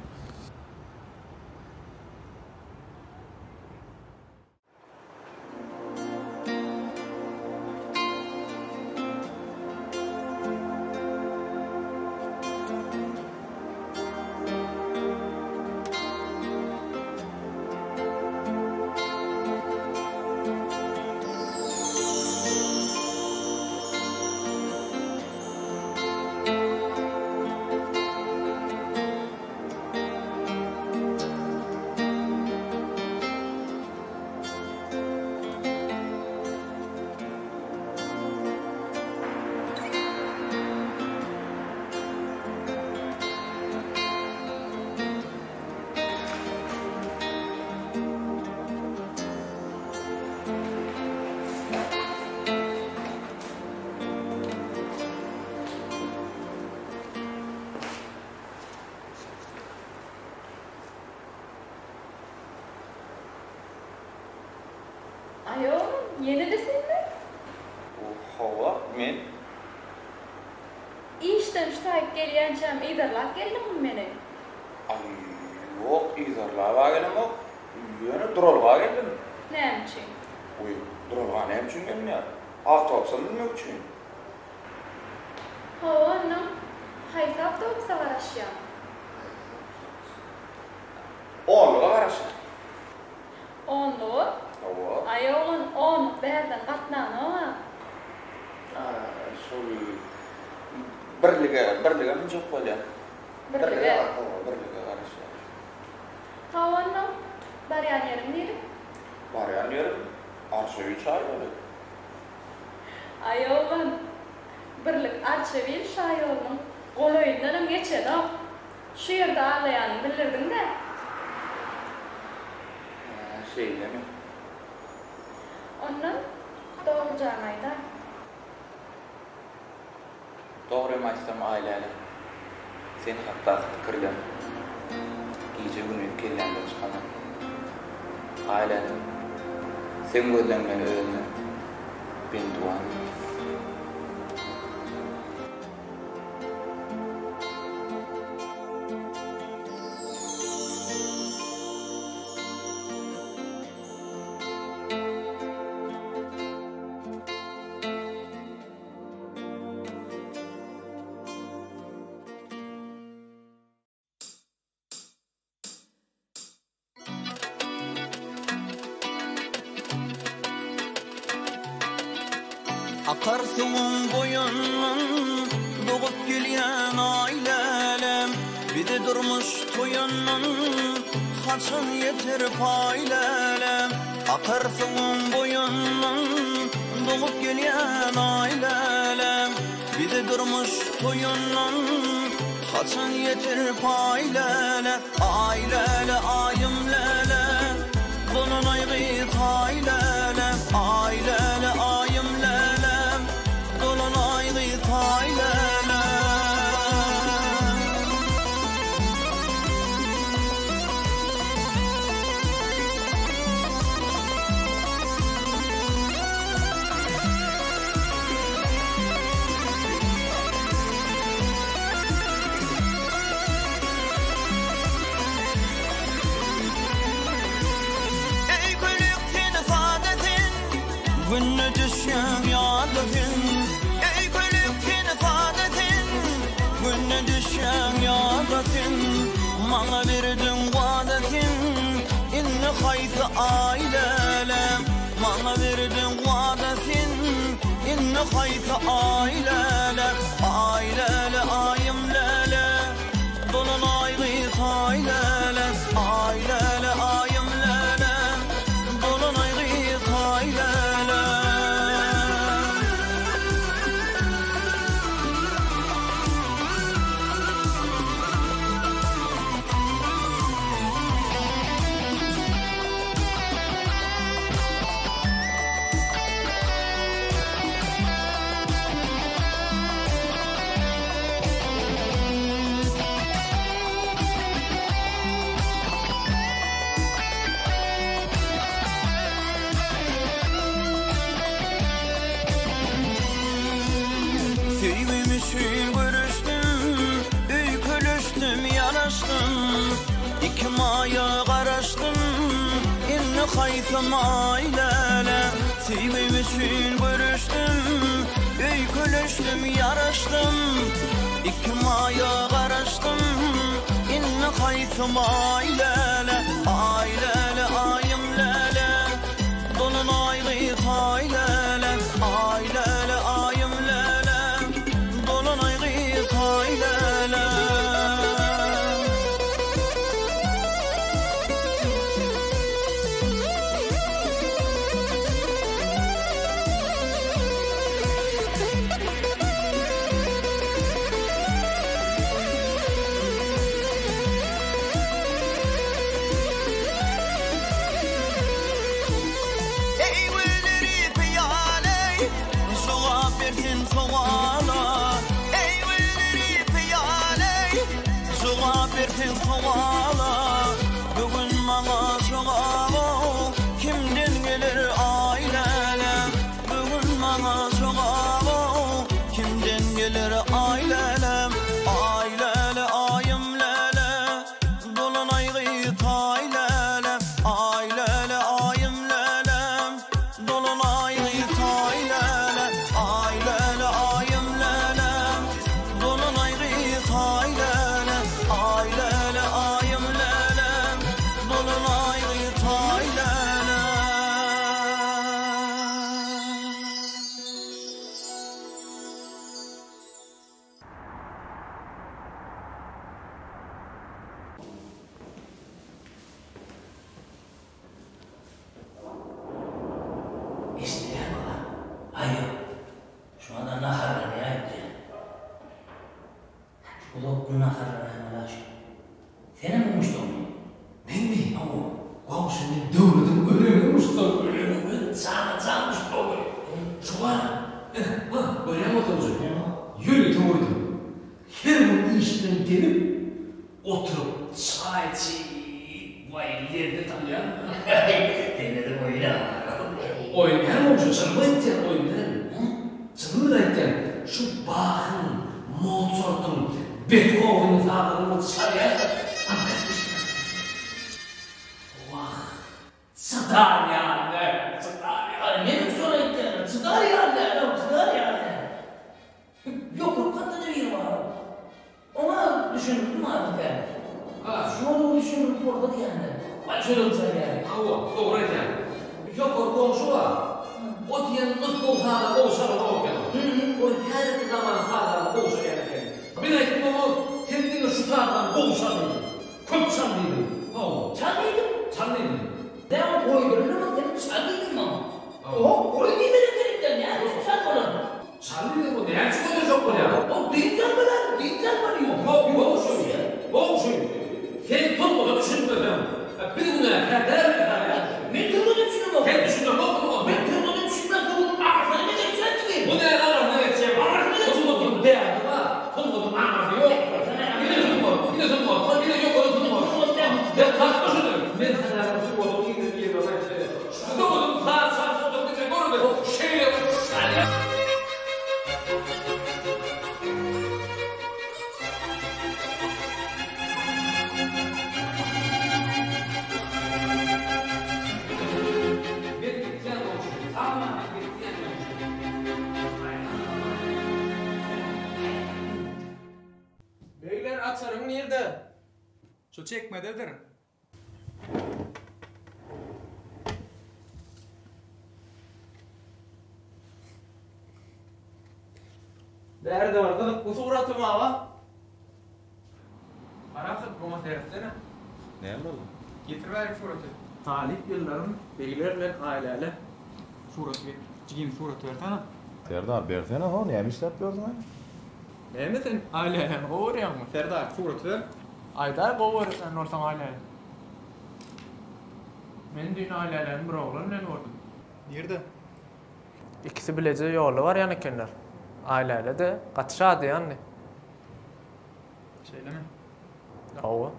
[SPEAKER 15] Aý oglum, ýene-de senmi?
[SPEAKER 14] Hawa, men.
[SPEAKER 15] Işden şu taýyk gelýänçäm yzarlap geldiňmi meni?
[SPEAKER 14] Aý, ýok, yzarlab-a gelemok. Ýöne duralga geldim.
[SPEAKER 15] Näme üçin?
[SPEAKER 14] Wiý, duralga näme üçin gelinýär? Awtobusa münmek üçin.
[SPEAKER 15] Hawa, onnoň haýsy awtobusa garaşýaň?
[SPEAKER 14] Onluga garaşýan.
[SPEAKER 15] Onluga?
[SPEAKER 14] Hawa.
[SPEAKER 15] Aý oglan, onluk bärden gatnanok-a.
[SPEAKER 14] Şol birlige, birlige münjek bolýan.
[SPEAKER 15] Birlige?
[SPEAKER 14] Hawa, birlige garaşýan.
[SPEAKER 15] Hawa onda, barýan ýeriň nire?
[SPEAKER 14] Barýan ýerim Arçabil şaýoly.
[SPEAKER 15] Aý oglan, birlik Arçabil şaýolunyň golaýyndanam geçenok. Şu ýerde aglaýanyňy bildirdiň-dä.
[SPEAKER 14] Hä, şeýlemi?
[SPEAKER 15] Ondan dogrujaňy aýdaý.
[SPEAKER 14] Dogrymy aýtsam, Aýläle, sen hakdaky pikirlem gije-gündiz kellämden çykanok. Aýläle, seň gözleň meni özüne bendiwan etdi.
[SPEAKER 6] Akar suwuň boýundan dogup gelýän Aý lälem, Bize durmuş toýundan haçan ýeter paý lälem. Akar suwuň boýundan dogup gelýän Aý lälem, Bize durmuş toýundan haçan ýeter paý läle. Aý läle, aýym läle, Dolanaý gyz haý läle. Aý läle, aýym läle, Dolanaý gyz haý läle. Eý gülük sen sada sen, Günde düşýäň ýada sen. Eý gülük sen sada sen, Günde düşýäň ýada sen. Maňa berdiň wada sen, Indi haýsy aý läle. Maňa berdiň wada sen, Indi haýsy aý läle. Aý läle, aýym läle, Dolanaý gyz haý läle. Aý läle, aýym läle, Dolanaý gyz haý läle. Söýgim üçin göreşdim, öýkeleşdim, ýaraşdym. Iki maýa garaşdym, indi haýsy maý läle. Söýgim üçin göreşdim, öýkeleşdim, ýaraşdym. Iki maýa garaşdym, indi haýsy maý läle. Aý läle, aýym läle, dolanaý gyz haý läle. Aý läle, aýym läle, dolanaý gyz haý läle. Eý gülleri pyýaley, jogap ber sen sowala. Eý gülleri pyýaley, jogap ber sen sowala. Bu gün maňa jogaba kimden geler aý läle. Bu gün maňa jogaba kimden geler aý läle. Aý läle, aýym läle, dolanaý gyz taý läle. Aý läle, aýym läle, dolanaý gyz taý läle. Aý läle, aýym läle, dolanaý gyz taý läle. Aý läle, aýym.
[SPEAKER 10] Goňşy men döwletiň öleni muşdagy öleni men jana jan muşdagy. Şu gara ine ha görýäňmi oturjy. Ýörite goýdum. Her gün işden gelip oturyp çaý içip waý lezzet alýan.
[SPEAKER 23] Sende-de oýun-a bar.
[SPEAKER 1] Oýun däl goňşy çynymy aýtýan oýun däl. Çynymy bilen aýtýan şu Bahyň, Mozartyň, Bethoweniň sazlaryny çalýan-da aňryk düşýän. Wah, çydar ýaly däl, çydar ýaly.
[SPEAKER 23] Aý, menem şony aýtýan-a, çydar ýaly däl-ow, çydar ýaly däl. Ýokarky gatda-da biri bar-ow. Oňa düşündirdim azda-kän. Şuňa-da düşündirip bolsa diýende.
[SPEAKER 1] Aý, şonam çalýar. Hawa, dogry aýdýaň. Ýokarky goňşy bar. O diýen nusgawy saza gowy çalanok eken. O häzirki zaman sazlaryny gowy çalýan eken. Men aýtdym oňa, sen diňe şu sazlary gowy çal diýdim. Köp çal diýdim. Hawa.
[SPEAKER 23] Çal diýdim.
[SPEAKER 1] Çal diýdim.
[SPEAKER 23] Näme goýduryldymy sen çal diýdiň maňa. Oho, goý diýmeden gerekdä, näme üçin çal bolar?
[SPEAKER 1] Çal diýdim, o näme üçin goýdurjak bolýar?
[SPEAKER 23] O dynç almaly, dynç almaly.
[SPEAKER 1] Goňşy, goňşy, sen sungata düşünmeseň, biz günäkär dälmiz hä?
[SPEAKER 23] Men sungata düşünemok.
[SPEAKER 1] Sen düşünemok sungata.
[SPEAKER 23] Men sungata düşünmän sungatyň aňyrsyna ne geçýän jigim?
[SPEAKER 1] Bu näme aňyrsyna geçýän?
[SPEAKER 23] Aňyrsyna geçýän.
[SPEAKER 1] Sungatyň däbi bar, sungatyň aňyrsy ýok. Ine sungat, ine sungat, ine ýokary sungat. Sen tapma şuny. Men saňa sungatyň yzyny ýerine aýtjak. Şu sungatyň saz çalyp oturyp diňle görme, şeýle bir çalýar. Men gitýän goňşy. Sag men gitýän goňşy.
[SPEAKER 20] Begler açaryň nirde? Şu çekmededir. Bärde bir gyzykly suratym bar. Parahat buňa seretsene.
[SPEAKER 3] Näme boldy?
[SPEAKER 20] Getir bärik suraty. Talyp ýyllarym begler bilen Aýläle. Suraty getir. Jigim suraty bersene.
[SPEAKER 3] Serdar bersene ho näme işläp ýörsüň-aý?
[SPEAKER 20] Näme sen Aýläläni gowy görýäňmi? Serdar suraty ber. Aýdaý gowy görýän bolsaň Aýläle. Men düýn Aýläläni bir oglan bilen gördüm. Nirde?
[SPEAKER 8] Ikisi bileje ýolda barýan ekenler. Aýläle-de gaty şadyýandy.
[SPEAKER 20] Şeýlemi?
[SPEAKER 8] Hawa.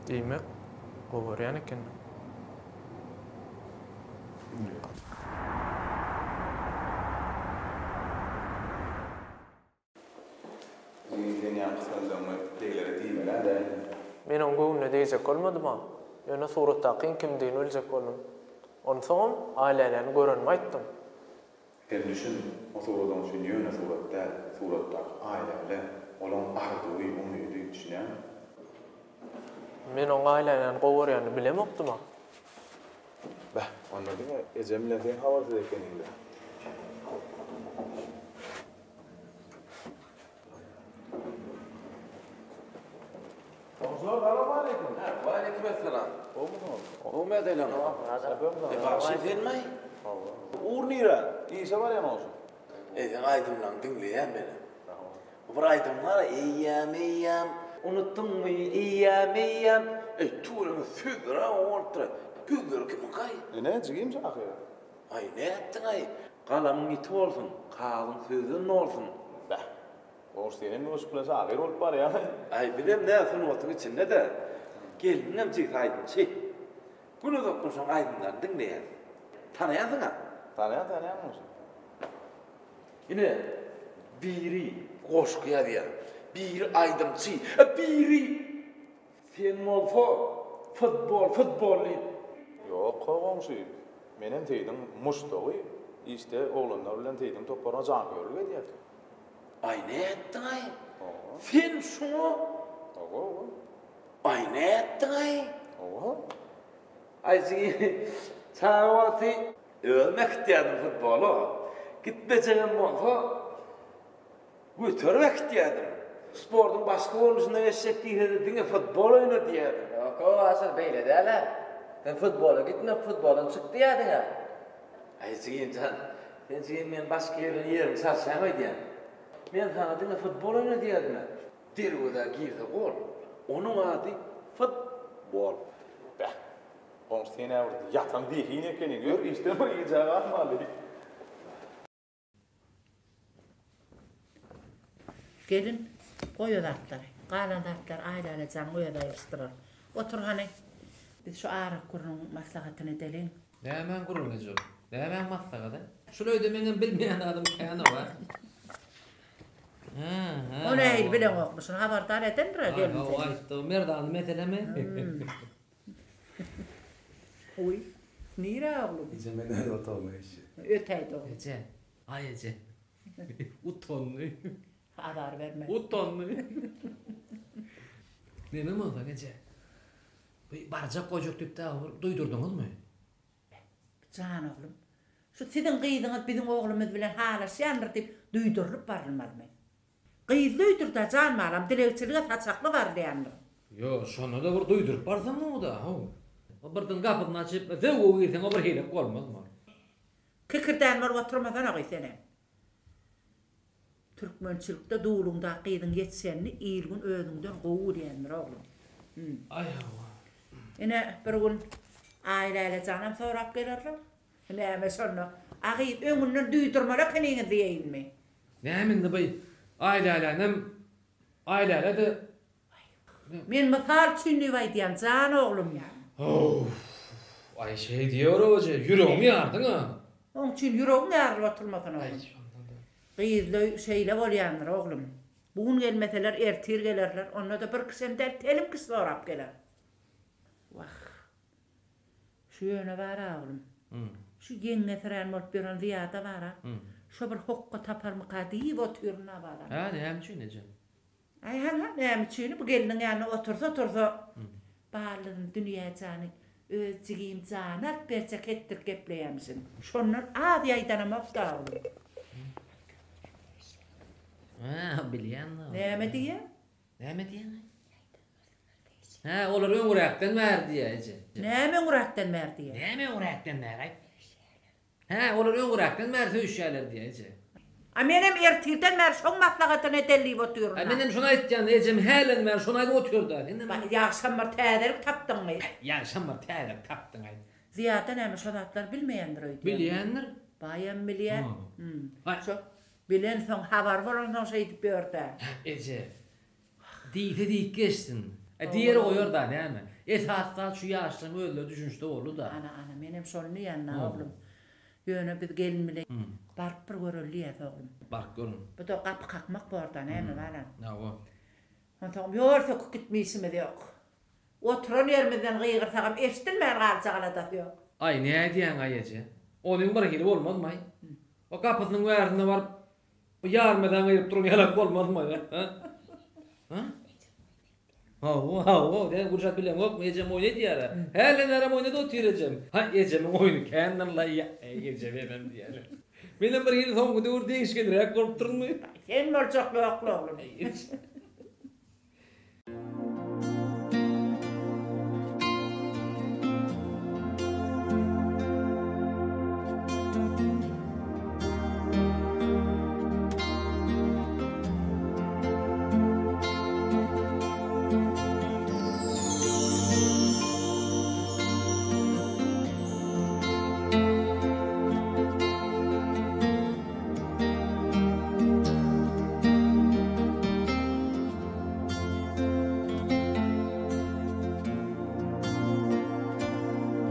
[SPEAKER 8] Diýmek, gowy görýän ekenler.
[SPEAKER 3] Jigim sen ýaňky sözleriňi beglere diýmel-ä däl.
[SPEAKER 8] Men oň göwnüne degjek bolmadym-a. Ýöne suratdakyň kimdigini biljek boldum. Onsoňam Aýläläni görenimi aýtdym.
[SPEAKER 3] Sen düşün, o surat oň üçin ýöne surat däl, suratdaky Aýläle, olaň arzuwy, umydy, düşünýäňmi?
[SPEAKER 8] Men oň Aýläläni gowy görýänini bilemokdym-a.
[SPEAKER 3] Beh, onda diňe ejem bilen sen habarsyz ekeniň-dä.
[SPEAKER 7] Goňşular salowmaleýkim.
[SPEAKER 12] Waleýkim essalam.
[SPEAKER 3] Gowumysyňyz?
[SPEAKER 12] Gowy mädeýleň.
[SPEAKER 3] Şapyňsyňyz?
[SPEAKER 12] E bagşy senmi?
[SPEAKER 3] Hawa.
[SPEAKER 12] Ugur nirä?
[SPEAKER 3] Işe barýan goňşy.
[SPEAKER 12] E seň aýdymlaňy diňleýän menem. Bir aýdym bar eýýäm eýýäm. Unutdyňmy eýýäm eýýäm. Eý tüweleme sözler-ä gowy bolupdyr. Sözleri kimiňkaý?
[SPEAKER 3] Ine jigim şahyr.
[SPEAKER 12] Aý nätdiňaý? Galamyň ýiti bolsun, kagyzyň sözden dolsun.
[SPEAKER 3] Bäh. Goňşy senem ýuwaşlyk bilen şahyr bolup barýaň.
[SPEAKER 12] Aý bizem nä sungatyň içinde-de. Gelniňem jigsi aýdymçy. Gün uzakdan şoň aýdymlaryny diňleýäs. Tanaýansyň-a?
[SPEAKER 3] Tanaýan tanaýan goňşy.
[SPEAKER 12] Ine, biri goşgy ýazýar, biri aýdymçy, biri Sen bolsa futbol, futbol diýip.
[SPEAKER 3] Ýok-how goňşy, menem Seýdiň muşdagy, işde oglanlar bilen Seýdiň toparyna janköýerlik edýäs.
[SPEAKER 12] Aý nätdiň-aý? Sen şuňa?
[SPEAKER 3] Hawa, hawa.
[SPEAKER 12] Aý nätdiň-aý?
[SPEAKER 3] Hawa.
[SPEAKER 12] Aý jigi, çaga wagty özüm äkitýärdim futbola. Gitmejegem bolsa, Göterip äkitýärdim. Sportuň başga görnüşine geçjek diýsede diňe futbol oýna diýerdim.
[SPEAKER 16] Ýok-ow Aşyr beýle däl-ä. Sen futbola gitme, futboldan çyk diýýärdiň-ä.
[SPEAKER 12] Aý jigim jan, sen jigim meni başga ýerden ýerimi çalşaň öýdýän. Men saňa diňe futbol oýna diýerdim-ä. Derwezä girse gol.
[SPEAKER 3] Onuň ady futbol. Beh, goňşy sen-ä bir ýatan zehin ekeniň, ýör işden bir gijä galmaly.
[SPEAKER 4] Gelin, goý o zatlary. Galan zatlary Aýläle janyň özi aýryşdyrar. Otur hany. Biz şu arak gürrüň maslahatyny edeliň.
[SPEAKER 1] Nämäň gürrüňi eje ol? Nämäň maslahaty? Şul öýde meňem bilmeýän zadym kän-ow-a. Hä, hä.
[SPEAKER 4] O nähili bileňokmy? Şuny habardar edendir-ä gelin
[SPEAKER 1] seni. Hawa, aýtdy. Merdany meselemi?
[SPEAKER 4] Goý. Nirä oglum?
[SPEAKER 19] Eje men öz otagyma geçýän.
[SPEAKER 4] Ötäýdi oglum.
[SPEAKER 1] Eje. Aý eje. Utandy.
[SPEAKER 4] Azar berme.
[SPEAKER 1] Utandy. Neme bolsa eje. Bu barjak goýjak diýip dagy bir duýdurdyňyzmy?
[SPEAKER 4] Jan oglum. Şu siziň gyzyňyz biziň oglumyz bilen halaşýandyr diýip duýdurylyp barylmalymy? Gyzly öýdür-dä jan balam, dilegçilige saçakly barylýandyr.
[SPEAKER 1] Ýo, şonda-da bir duýduryp barsaň gowy-da, how. Birden gapysyny açyp, zöwwe girseň o bir hilek bolmazmy?
[SPEAKER 4] Kikirdän bolup oturmasana gyz senem. Türkmençilikde duluňdaky gyzyň ýetişenini il-gün özüňden gowy bilýändir oglum.
[SPEAKER 1] Aý hawa.
[SPEAKER 4] Ine, bir gün Aýläle janam sorap gelerler. Näme şonda? A gyz, öňünden duýdurmaly ekeniňiz diýeýinmi?
[SPEAKER 1] Näme indi by Aýlälänem Aýläle-de
[SPEAKER 4] Men mysal üçin diýip aýdýan, jan oglum.
[SPEAKER 1] Owf, aý şeý diýewer eje, ýüregimi ýardyň-a.
[SPEAKER 4] Oň üçin ýüregiň ýarylyp oturmasyn oglum. Gyzly şeýle bolýandyr oglum. Bu gün gelmeseler ertir gelerler, onda-da bir kişem däl, telim kişi sorap geler. Wah. Şu ýöne bar-a oglum. Şu ýeňňesirän bolup ýören Zyýada bar-a. Şo bir hokga taparmyka diýip otyryn-a balam.
[SPEAKER 1] Hä, näme üçin eje?
[SPEAKER 4] Aý hany, näme üçini bu gelniň ýanynda otursa-otursa, Ballym Dünýä jany öz jigim jany alyp berjek etdirip gepleýämişin. Şondan az ýaýdanamok-da oglum.
[SPEAKER 1] Hä, bilýän-dä.
[SPEAKER 4] Näme diýýä?
[SPEAKER 1] Näme diýýäň-aý? Hä, olar öňräkden bäri diýýä, eje.
[SPEAKER 4] Näme öňräkden bäri diýýä?
[SPEAKER 1] Näme öňräkden bäri-aý? Hä, olar öňräkden bäri söýüşýärler diýýä, eje.
[SPEAKER 4] A menem ertirden bäri şoň maslahatyny edeli diýip otyryn-a.
[SPEAKER 1] A menem şony aýtýan, ejem hälden bäri şony aýdyp otyr-da. Sen
[SPEAKER 4] Ba, ýagşam bir täzelik tapdyňmy?
[SPEAKER 1] Ýagşam bir täzelik tapdyň-aý.
[SPEAKER 4] Zyýada näme şo zatlary bilmeýändir öýdýän.
[SPEAKER 1] Bilýändir.
[SPEAKER 4] Baýam bilýär. Şo bilensoň, habary bolansoň şeýdip ýör-dä.
[SPEAKER 1] Eje, Diýse diýip geçsin. E diýeri goýar-da näme. Esasy zat şu ýaşlaryň özleri düşünişde boldy-da.
[SPEAKER 4] Ana ana menem şony diýýän-dä oglum. Ýöne biz gelin bile baryp bir göreli diýýäs oglum.
[SPEAKER 1] Baryp görüň.
[SPEAKER 4] Bu-da gapy kakmak bor-da näme balam.
[SPEAKER 1] Hawa.
[SPEAKER 4] Onsoňam ýol söküp gitme işimiz ýok. Oturan ýerimizden gygyrsagam eşidilmän galjak aladasy ýok.
[SPEAKER 1] Aý nädýäň-aý eje. Onyň birhili bolmazmaý. O gapysynyň bärinde baryp Bu ýarmadan gyryp duran ýalak bolmazmy? Ha? Ha? Hawa, hawa, sen Gülşat bileňokmy, ejem oýun edýär-ä. Hälden bärem oýnady otyr ejem. Ha, ejemiň oýny kändir-la, ýa, eý, ejem emem diýýär. Menem bir hili soňky döwür degişgenräk bolup durmy?
[SPEAKER 4] Sen boljak ýokla oglum.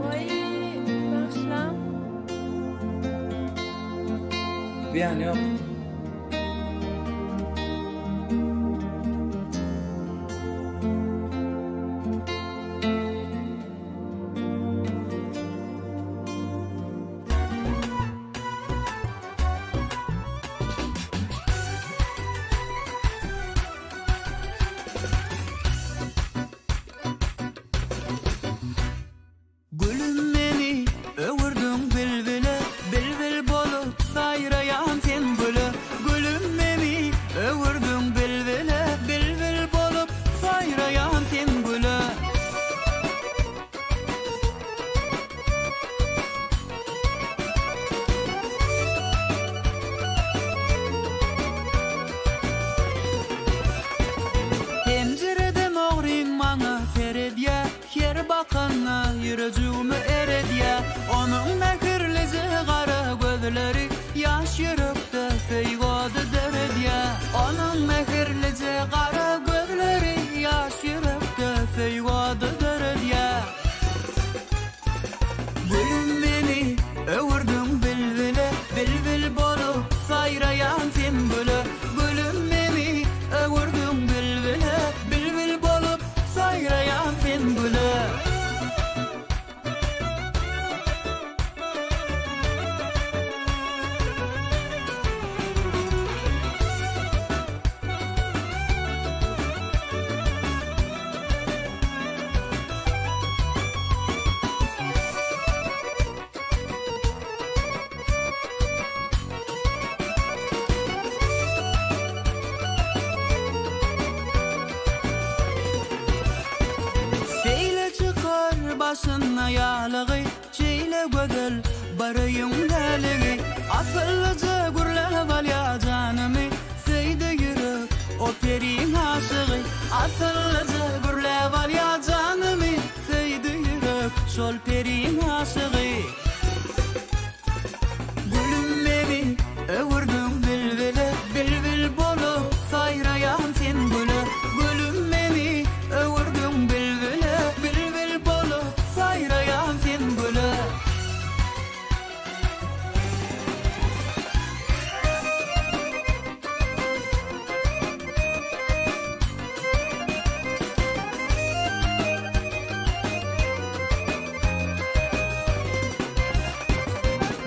[SPEAKER 15] Oý, bagyşlaň.
[SPEAKER 20] Zyýany ýok.
[SPEAKER 6] Gülüm meni öwürdiň bilbile, Bilbil bolup saýraýan sen güle. Ýürejigimi eredýär. Onuň mähirlije gara gözleri Ýaş ýürekde söýgi ody döredýär. Onuň mähirlije gara gözleri Ýaş ýürekde söýgi ody döredýär. Gülüm meni öwürdiň bilbile, Bilbil bolup saýraýan sen güle. Gülüm meni öwürdiň bilbile, Bilbil bolup saýraýan sen güle. Şeýle çykar başyna ýalygy, Şeýle gözel bir öýüň däligi. Asyllyja gürläp alýar janymy, Söýdi ýürek o periň aşygy. Asyllyja gürläp alýar janymy, Söýdi ýürek şol periň aşygy. Gülüm meni öwürdiň bilbile, Bilbil bolup saýraýan sen güle. Gülüm meni öwürdiň bilbile, Bilbil bolup saýraýan sen güle.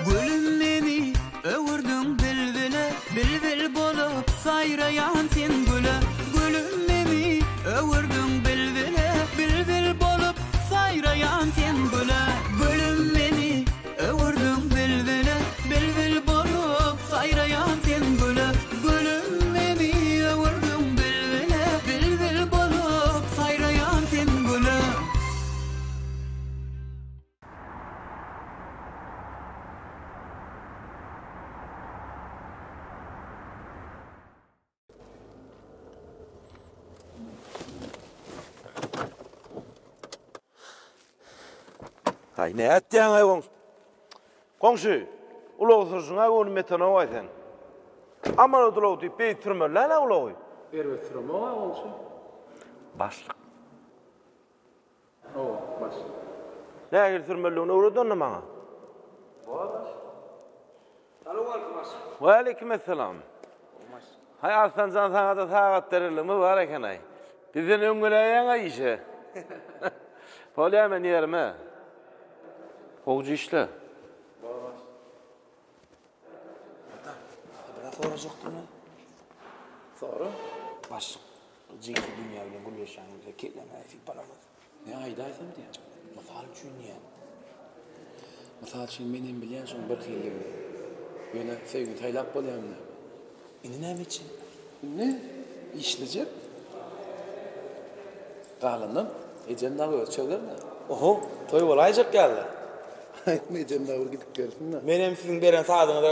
[SPEAKER 6] Gülüm meni öwürdiň bilbile, Bilbil bolup saýraýan sen güle. Gülüm meni öwürdiň bilbile, Bilbil bolup saýraýan sen güle. Gülüm meni öwürdiň bilbile, Bilbil bolup saýraýan sen güle. Gülüm meni öwürdiň bilbile, Bilbil bolup saýraýan sen güle.
[SPEAKER 7] Aý, nätýäň-aý goňşy? Goňşy, ulag sürşüň-ä göwnüm ýetenok-aý seň. Amanat ulag diýip beýdip sürmeli däl-ä ulagy.
[SPEAKER 13] Erbet süremok-a goňşy.
[SPEAKER 7] Başlyk.
[SPEAKER 13] Hawa, başlyk.
[SPEAKER 7] Nähili sürmelidigini öwret onda maňa.
[SPEAKER 13] Hawa, başlyk. Salowmaleýkim, başlyk.
[SPEAKER 7] Waleýkim essalam. Haý, Arslan jan saňa-da sagat bererligimiz bar eken-aý. Bizden öň geläýýäň-aý işe. Bolýa men ýerime. Gowja işle.
[SPEAKER 11] Biraz sorajakdym men.
[SPEAKER 13] Sora.
[SPEAKER 11] Başlyk, jigsi dünýä bilen gürleşýän bolsa kelläňe sypalamaz.
[SPEAKER 13] Ne aýdaýsam diýýän.
[SPEAKER 11] Mysal üçin diýýän.
[SPEAKER 13] Mysal üçin men hem bilýän şoň birhililigini. Ýöne söýgini saýlap bolýarmy näme?
[SPEAKER 11] Indi näme etjek?
[SPEAKER 13] Indi işlejek. Galanynam ejem dagy özi çözer-dä.
[SPEAKER 11] Oho, toý bolaýjak ýaly-da.
[SPEAKER 13] Aýtma ejem dagy bir gidip gelsin-dä.
[SPEAKER 11] Menem siziň beren sazyňyza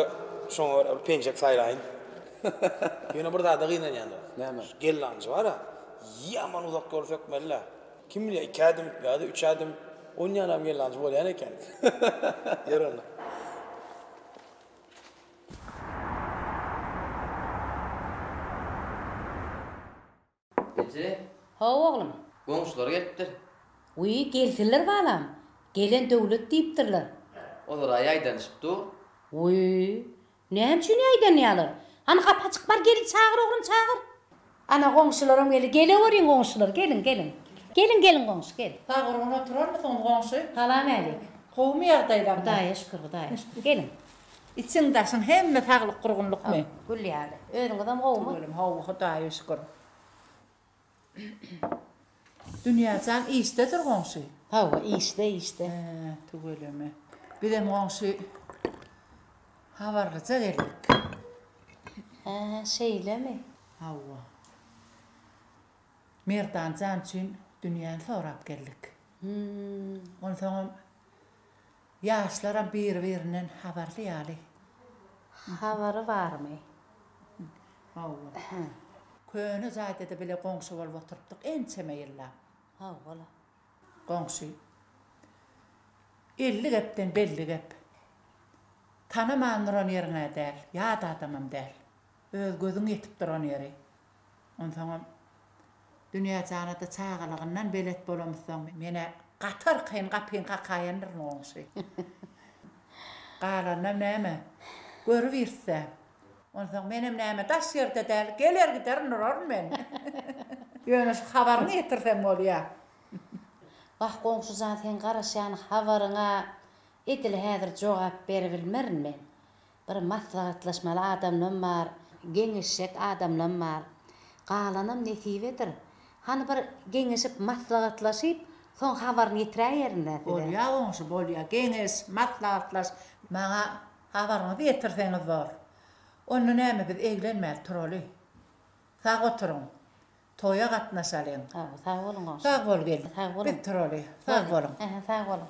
[SPEAKER 11] şoňa görä bir penjek saýlaýyn. Ýöne bir zada gynanýan dos.
[SPEAKER 13] Näme?
[SPEAKER 11] Şu gellanjy bar-a, ýaman uzak ýol sökmeli-dä. Kim bilýär, iki ädim ýa-da üç ädim onýanam gellanjy bolýan eken. Ýör onda.
[SPEAKER 16] Eje.
[SPEAKER 19] Hawa, oglum.
[SPEAKER 16] Goňşular gelipdir.
[SPEAKER 19] Wiý, gelsinler balam. Gelen döwlet diýipdirler.
[SPEAKER 16] Olar-a ýaýdanyşyp dur.
[SPEAKER 19] Wiý, näme üçin ýaýdanýarlar? Hany gapy açyk bar, gelin çagyr oglum, çagyr. Ana, goňşularam geldi. Geleweriň goňşular, geliň, geliň. Geliň, geliň goňşy, gel.
[SPEAKER 4] Sag-gurgun oturarmysyňyz goňşy?
[SPEAKER 19] Salam-älik.
[SPEAKER 4] Gowumy ýagdaýlaryňyz?
[SPEAKER 19] Hudaýa şükür, Hudaýa şükür. Geliň.
[SPEAKER 4] Içiň daşyň hemme saglyk gurgunlykmy?
[SPEAKER 19] Gül ýaly. Özüňizem gowumy?
[SPEAKER 4] Tüweleme, hawa, Hudaýa şükür. Dünýä jan işdedir goňşy.
[SPEAKER 19] Hawa, işde, işde.
[SPEAKER 4] Hä, tüweleme. Bizem goňşy habarlyja geldik.
[SPEAKER 19] Hä, şeýlemi?
[SPEAKER 4] Hawa. Merdan jan üçin Dünýäni sorap geldik. Onsoňam Ýaşlaram biri-birinden habarly ýaly.
[SPEAKER 19] Habary barmy?
[SPEAKER 4] Hawa. Köne jaýda-da bile goňşy bolup oturypdyk ençeme ýyllap.
[SPEAKER 19] Hawa-la.
[SPEAKER 4] Goňşy. 50 gepden belli gep. Tanaman duran ýeriň-ä däl, ýat adamam däl. Öz gözüň ýetip duran ýeri. Onsoňam Dünýä jana-da çagalygyndan belet bolamyzsoň, men-ä gaty arkaýyn gapyny kakaýandyryn goňşy. Galanynam näme, görübiris-dä. Onsoň menem näme daş ýerde däl, geler giderin duraryn men. Ýöne şu habaryňy ýetirseň bolýa.
[SPEAKER 19] Wah, goňşy jan, seň garaşýan habaryňa edil häzir jogap beribilmerin men. Bir maslahatlaşmaly adamlam bar, geňeşjek adamlam bar. Galanam nesibedir. Hany bir geňeşip, maslahatlaşyp, soň habaryny ýetiräýerin-dä size.
[SPEAKER 4] Bolýa goňşy, bolýa. Geňeş, maslahatlaş. Maňa habaryňyzy ýetirseňiz bor. Onda näme biz eglenmäli turaly. Sag oturyň. Toýa gatnaşalyň.
[SPEAKER 19] Sag boluň goňşy.
[SPEAKER 4] Sag bol gelin.
[SPEAKER 19] Sag boluň.
[SPEAKER 4] Biz turaly. Sag boluň.
[SPEAKER 19] Ähä, sag boluň.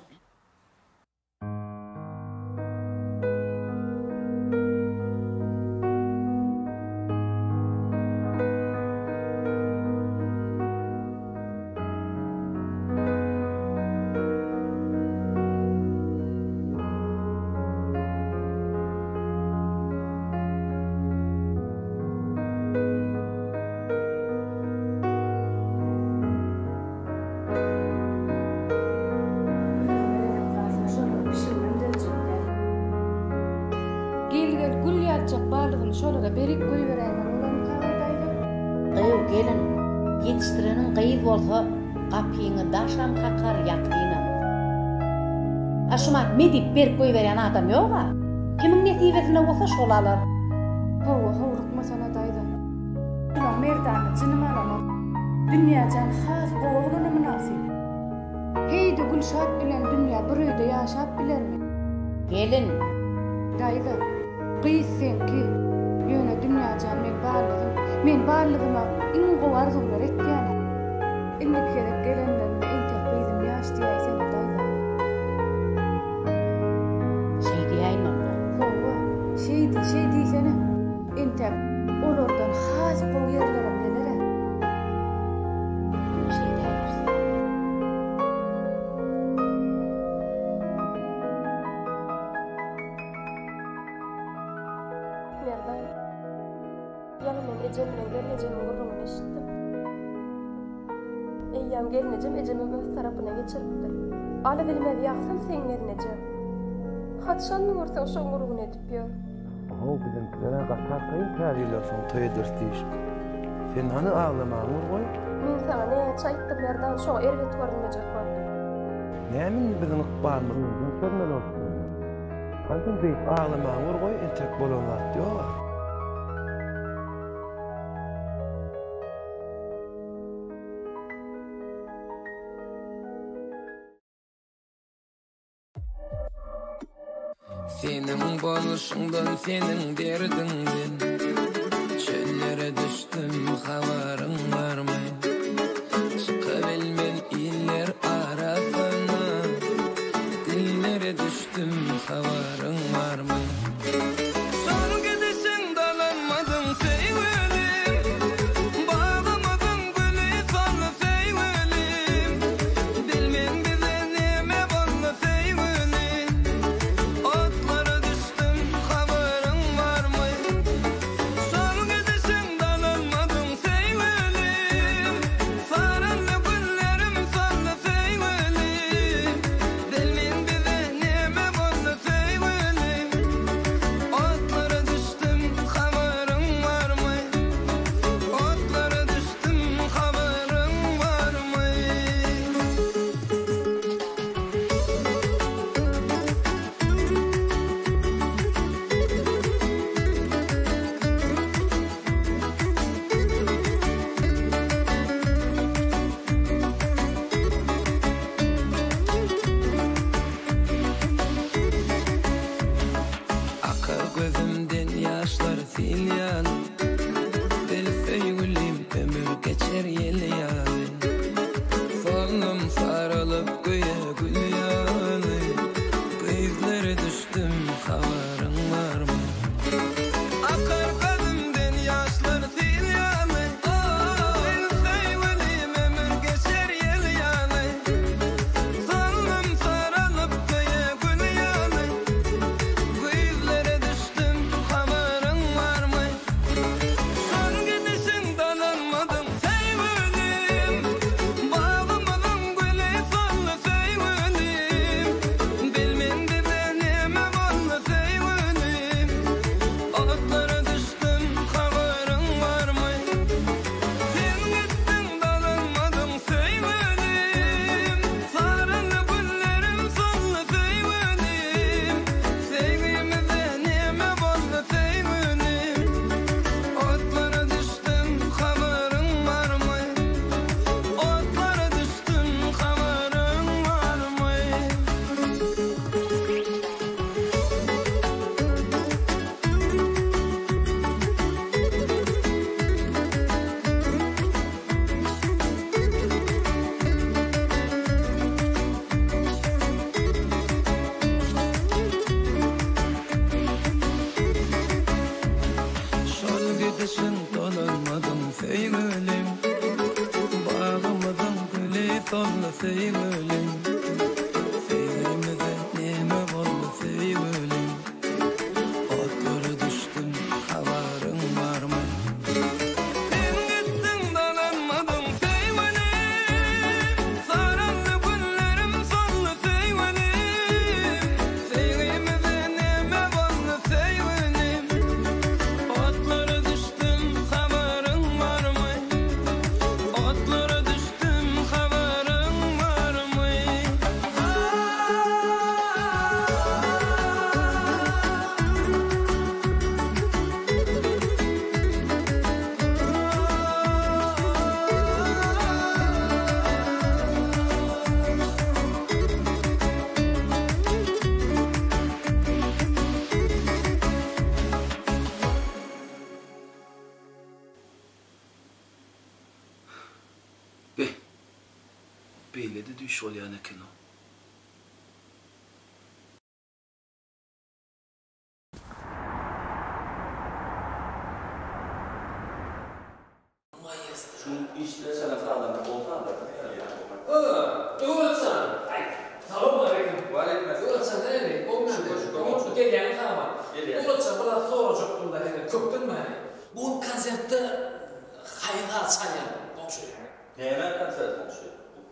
[SPEAKER 2] Gel gel gül ýaljak balygyny şolara berip goýberäýmeli bolarmyka daýza?
[SPEAKER 19] Gyýw gelin, ýetişdireniň gyz bolsa gapyňy daşam kakar ýakynam. A şumat me diýip berip goýberýän adam ýog-a. Kimiň nesibesinde bolsa şol alar.
[SPEAKER 2] Hawa howlukmasana daýza. Şulaň Merdany jynym alanok. Dünýäjan has gowy oglana mynasyp. Heý-de Gülşat bilen Dünýä bir öýde ýaşap bilermi?
[SPEAKER 19] Gelin.
[SPEAKER 2] Daýza, gyz seňki. Ýöne Dünýäjan meň ballyzym. Men ballyzyma iň gowy arzuwlar etýän. Indiki gezek gelenlerinde entek gyzym ýaş diýäýsene daýza.
[SPEAKER 19] Şeý diýäýin onda.
[SPEAKER 2] Hawa, şeý diý, şeý diýsene. Entek olardan has gowy ýerlerem geler-ä.
[SPEAKER 19] Onda şeý diýäýeris.
[SPEAKER 9] Merdan, ýaňy men ejem bilen gelnejemiň gürrüňini eşitdim. Eýýäm gelnejem ejemem öz tarapyna geçiripdir. Alybilmez ýagsyn seň gelnejeň. Haçan görseň şoň gürrüňini edip ýör.
[SPEAKER 5] How biziňkiler-ä gaty arkaýyn täze ýyldan soň toý ederis diýişip. Sen hany aglamaňy bir goý.
[SPEAKER 9] Men saňa näçe aýtdym Merdan şoňa erbet görünmejek bol diýip.
[SPEAKER 5] Näme indi biziň ykbalymyzy özüň çözmeli bolup durmy? Hany sen beýdip aglamaňy bir goý entek bolan zat ýog-a.
[SPEAKER 6] Seniň bolşuňdan seniň derdiňden Çöllere düşdüm habaryň barmy Çykabilmen iller arasyna Dillere düşdüm habaryň barmy Şol gidişiň dolanmadyň söýgülim Bagymyzyň güli soldy söýgülim Bilmen bize neme boldy söýgülim Otlara düşdüm habaryň barmy Şol gidişiň dolanmadyň söýgülim Saraldy güllerim soldy söýgülim Bilmen bize neme boldy söýgülim Otlara düşdüm habaryň barmy Otlara düşdüm habaryň barmy. Akar gözümden ýaşlar sil ýaly Bil söýgülim ömür geçer ýel ýaly Soldum saralyp göýä gül ýaly Gyzlara düşdüm habaryň barmy Akar gözümden ýaşlar sil ýaly Bil söýgülim ömür geçer ýel ýaly Soldum saralyp göýä.
[SPEAKER 18] Şeýle-de düýş bolýan eken-ow.
[SPEAKER 21] Şu işde çalan sazanda gowy sazlar.
[SPEAKER 1] Döwletjan! Salowmaleýkim. Waleýkim esselam. Döwletjan nähili? Gowmy? Şükür, şükür. Goňşy gelýäňmi sagman? Gelýän. Döwletjan bir zat sorajakdym-da senden köpden bäri. Bu gün konsertde haýsy saz çalýaň goňşy?
[SPEAKER 21] Näme konsert goňşy?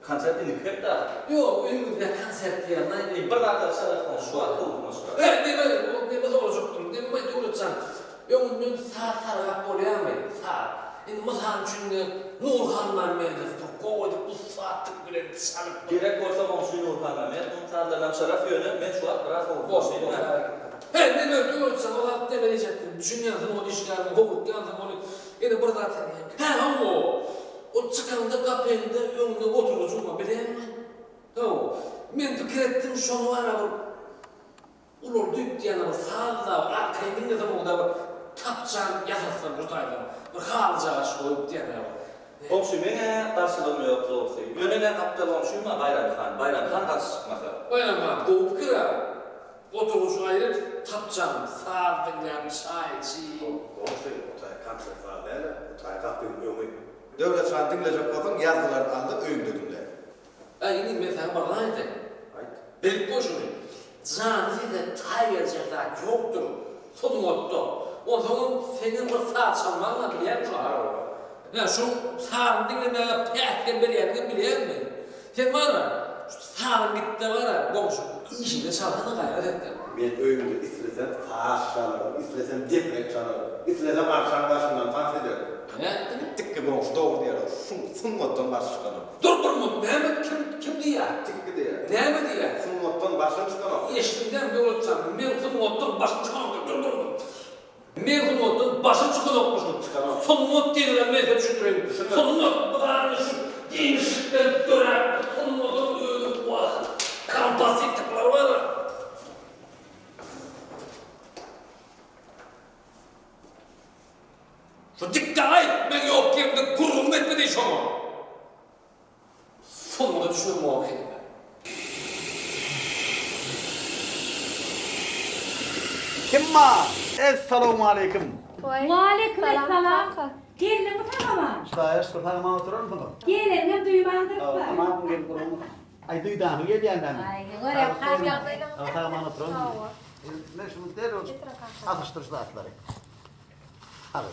[SPEAKER 21] Konsert indiki hepde ahyr.
[SPEAKER 1] Ýok, öýüňizde konsert diýýän-aý.
[SPEAKER 21] Indi bir zatlar çalarys goňşy, şu wagt howlukmaç bar.
[SPEAKER 1] He, neme, neme sorajakdym. Neme Döwletjan, öňünden saz sargap bolýarmy? Saz. Indi mysal üçin indi Nurhan Mämmedow bir gowy edip ussatlyk bilen çalyp bir.
[SPEAKER 21] Gerek bolsa goňşy Nurhan Mämmedowyň sazlarynam çalarys, ýöne men şu wagt biraz howlukmaç diýdim-ä.
[SPEAKER 1] He, neme Döwletjan, o zat neme diýjekdim. Düşünýänsiň ol işgärsiň, howlukýansyň ony. Indi bir zat sen hem. Hä, hawa. Ol çykanda gapyňda öňünde oturgyjyň bar, bilýäňmi? Hawa. Men pikir etdim, şony bar-a bir ulaldyp diýen bir saz-da bir arkaýyn diňlesem onda bir tapçan ýasatsam şu taýdan bir halyjagaş goýup diýen-ä bir.
[SPEAKER 21] Goňşy, meň-ä garşylygym ýok dogrusy. Ýöne meň gapdal goňşym bar, Baýram han. Baýram han garşy çykmasa.
[SPEAKER 1] Baýram han, gowy pikir-ä. Oturgyjy aýryp, tapçan, saz diňläp, çaý içip.
[SPEAKER 22] Goňşy, o taý konsert zal däl-ä, o taý gapyň öňi. Döwletjany diňlejek bolsaň, ýazgylaryny al-da, öýüňde diňle.
[SPEAKER 1] Äý, inim, men saňa bir zat aýdaýyn.
[SPEAKER 22] Aýt.
[SPEAKER 1] Bilip goý şuny. Janly sese taý berjek zat ýokdur sungatda. Onsoňam seňem bir saz çalmagyň-a bilýäňmi şo araba? Ýa şoň sazyny diňlemäge päsgel berýäniňem bilýäňmi? Sen bar-a, şu sazyň gitde bar-a, goňşy, işiňde çalsana gaýrat et-de.
[SPEAKER 22] Men öýümde islesem saz çalaryn, islesem deprek çalaryn, islesem arçaň daşyndan tans ederin.
[SPEAKER 1] Nätdiň?
[SPEAKER 22] Tikgi goňşy dogry diýýär, şu sungatdan başy çykanok.
[SPEAKER 1] Dur bir minut, näme, kim, kim diýýär?
[SPEAKER 22] Tikgi diýýär.
[SPEAKER 1] Näme diýýär?
[SPEAKER 22] Sungatdan başyň çykanok.
[SPEAKER 1] Eşitdim-dä, Döwletjan, men sungatdan başym çykanok diýip, dur bir minut. Men sungatdan başym çykanokmyşyn.
[SPEAKER 22] Çykanok.
[SPEAKER 1] Sungat diýeniňem men size düşündireýin. Sungat bu zady şu giňişlikden döräp bir sungatyň özi wah, kompozitorlar bar-a. Şu dikde aýt, men ýok ýerimde gürrüňimi etme diý şoňa. Sungata düşünemok hemme.
[SPEAKER 22] Kim bar? Essalawmaleýkim.
[SPEAKER 24] Waleýkim essalam. Geldiňmi sag-aman?
[SPEAKER 22] Hudaýa şükür sag-aman oturarmysyňyz?
[SPEAKER 24] Geleniňem duýmandyrys-da.
[SPEAKER 22] Aman gelip durmyň. Aý duýdanly gelýän dämi?
[SPEAKER 24] Aý görýän kaka.
[SPEAKER 22] Sag-aman oturarmysyňyz? Men şuny derrew asyşdyr şu zatlary. Al.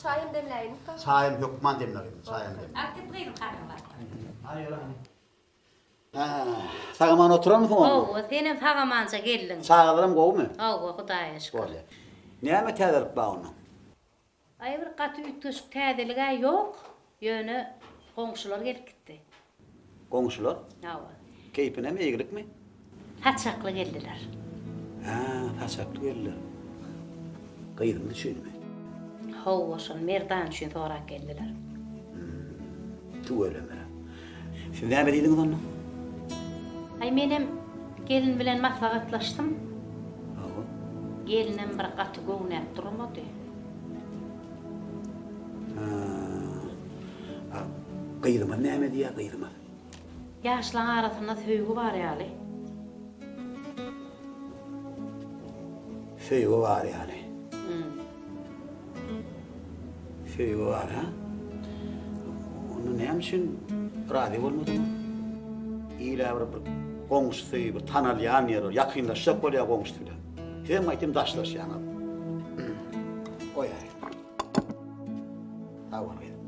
[SPEAKER 9] Çaýam demläýinmi kaka?
[SPEAKER 22] Çaýam hökman demle gyzym, çaýam demle.
[SPEAKER 24] Alyp git gyzym kakaň baryp.
[SPEAKER 22] Aý ýör hany. Sag-aman oturanmysyň onda?
[SPEAKER 19] Hawa, senem sag-amanja geldiň.
[SPEAKER 22] Çagalaram gowumy?
[SPEAKER 19] Hawa, Hudaýa şükür.
[SPEAKER 22] Bolýar. Näme täzelik bar onda?
[SPEAKER 19] Aý bir gaty üýtgeşik täzelig-ä ýok, ýöne goňşular gelip gitdi.
[SPEAKER 22] Goňşular?
[SPEAKER 19] Hawa.
[SPEAKER 22] Keýpinemi, eýgilikmi?
[SPEAKER 19] Saçakly geldiler.
[SPEAKER 22] Hä, saçakly geldiler. Gyzymyz üçinmi?
[SPEAKER 19] Hawa, şol Merdan üçin sorap geldiler.
[SPEAKER 22] Hum, tüweleme. Siz näme diýdiňiz onda?
[SPEAKER 19] Aý, menem gelin bilen maslahatlaşdym.
[SPEAKER 22] Hawa.
[SPEAKER 19] Gelinem bir gaty göwnäp durmady.
[SPEAKER 22] Hä. A gyzymyz näme diýýär, gyzymyz?
[SPEAKER 19] Ýaşlaň arasynda söýgi bar ýaly.
[SPEAKER 22] Söýgi bar ýaly. Söýgi bar, ha? Onda näme üçin razy bolmadyňyz? Il-ä bir bir goňşusy, bir tanalýan ýeri, ýakynlaşjak bolýar goňşusy bilen. Sizem gaýtam daşlaşýaňyz. Goýaý. Sag bol gyzym.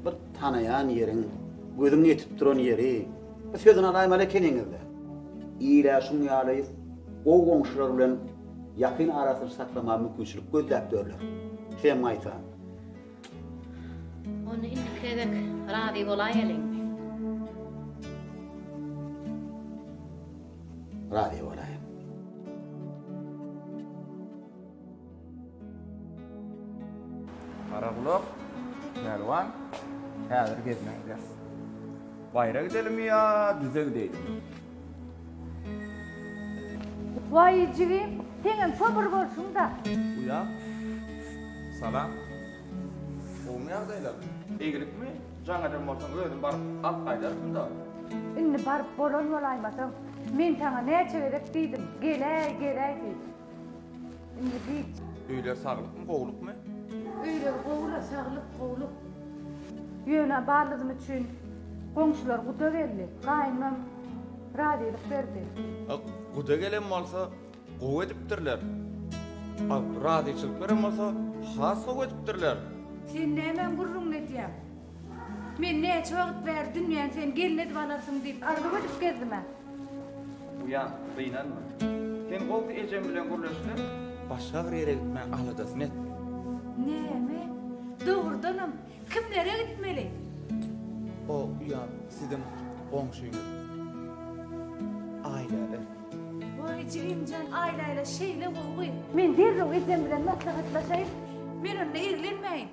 [SPEAKER 22] Bir tanaýan ýeriň, gözüň ýetip duran ýeri, bir sözüni alaýmaly ekeniňiz-dä. Il-ä şuň ýaly gowy goňşular bilen ýakyn arasyny saklamaga mümkinçilik gözläp ýörler. Sizem gaýta.
[SPEAKER 19] Onda indiki gezek razy bolaýalyňmy?
[SPEAKER 22] Razy bolaýyn.
[SPEAKER 14] Garagulak, Pälwan, häzir gezmä gideris. Baýra gidelimi ýa düze gideýlimi?
[SPEAKER 24] Waý jigim, seňem şo bir bolşuň-da.
[SPEAKER 14] Uýam, salam. Gowumy ýagdaýlar? Eýgilikmi? Jaň eden bolsaň özüm baryp alyp gaýdardym-da.
[SPEAKER 2] Indi baryp bolan bolaýmasaň, men saňa näçe gezek diýdim, geläý, geläý diýip. Indi giç.
[SPEAKER 14] Öýler saglykmy, gowlukmy?
[SPEAKER 2] Öýler gowy-la, saglyk, gowluk. Ýöne baldyzym üçin goňşular guda geldi. Gaýynymam razylyk berdi.
[SPEAKER 14] A guda gelen bolsa, gowy edipdirler. A razyçylyk beren bolsa, has gowy edipdirler.
[SPEAKER 2] Sen nämäň gürrüňini edýäň? Men näçe wagt bäri dünýäni sen gelin edip alarsyň diýip arzuw edip gezdim-ä.
[SPEAKER 14] Uýam, gynanma. Sen gowsy ejem bilen gürleş-de, başga bir ýere gitmäň aladasyny et.
[SPEAKER 2] Näme? Dogrudanam, kimlere gitmeli?
[SPEAKER 14] O, uýam, siziň goňşyňyz Aýläle.
[SPEAKER 2] Waý, jigimjan, Aýläle şeýle gowy. Men derrew ejem bilen maslahatlaşaýyn. Men onda eglenmäýin.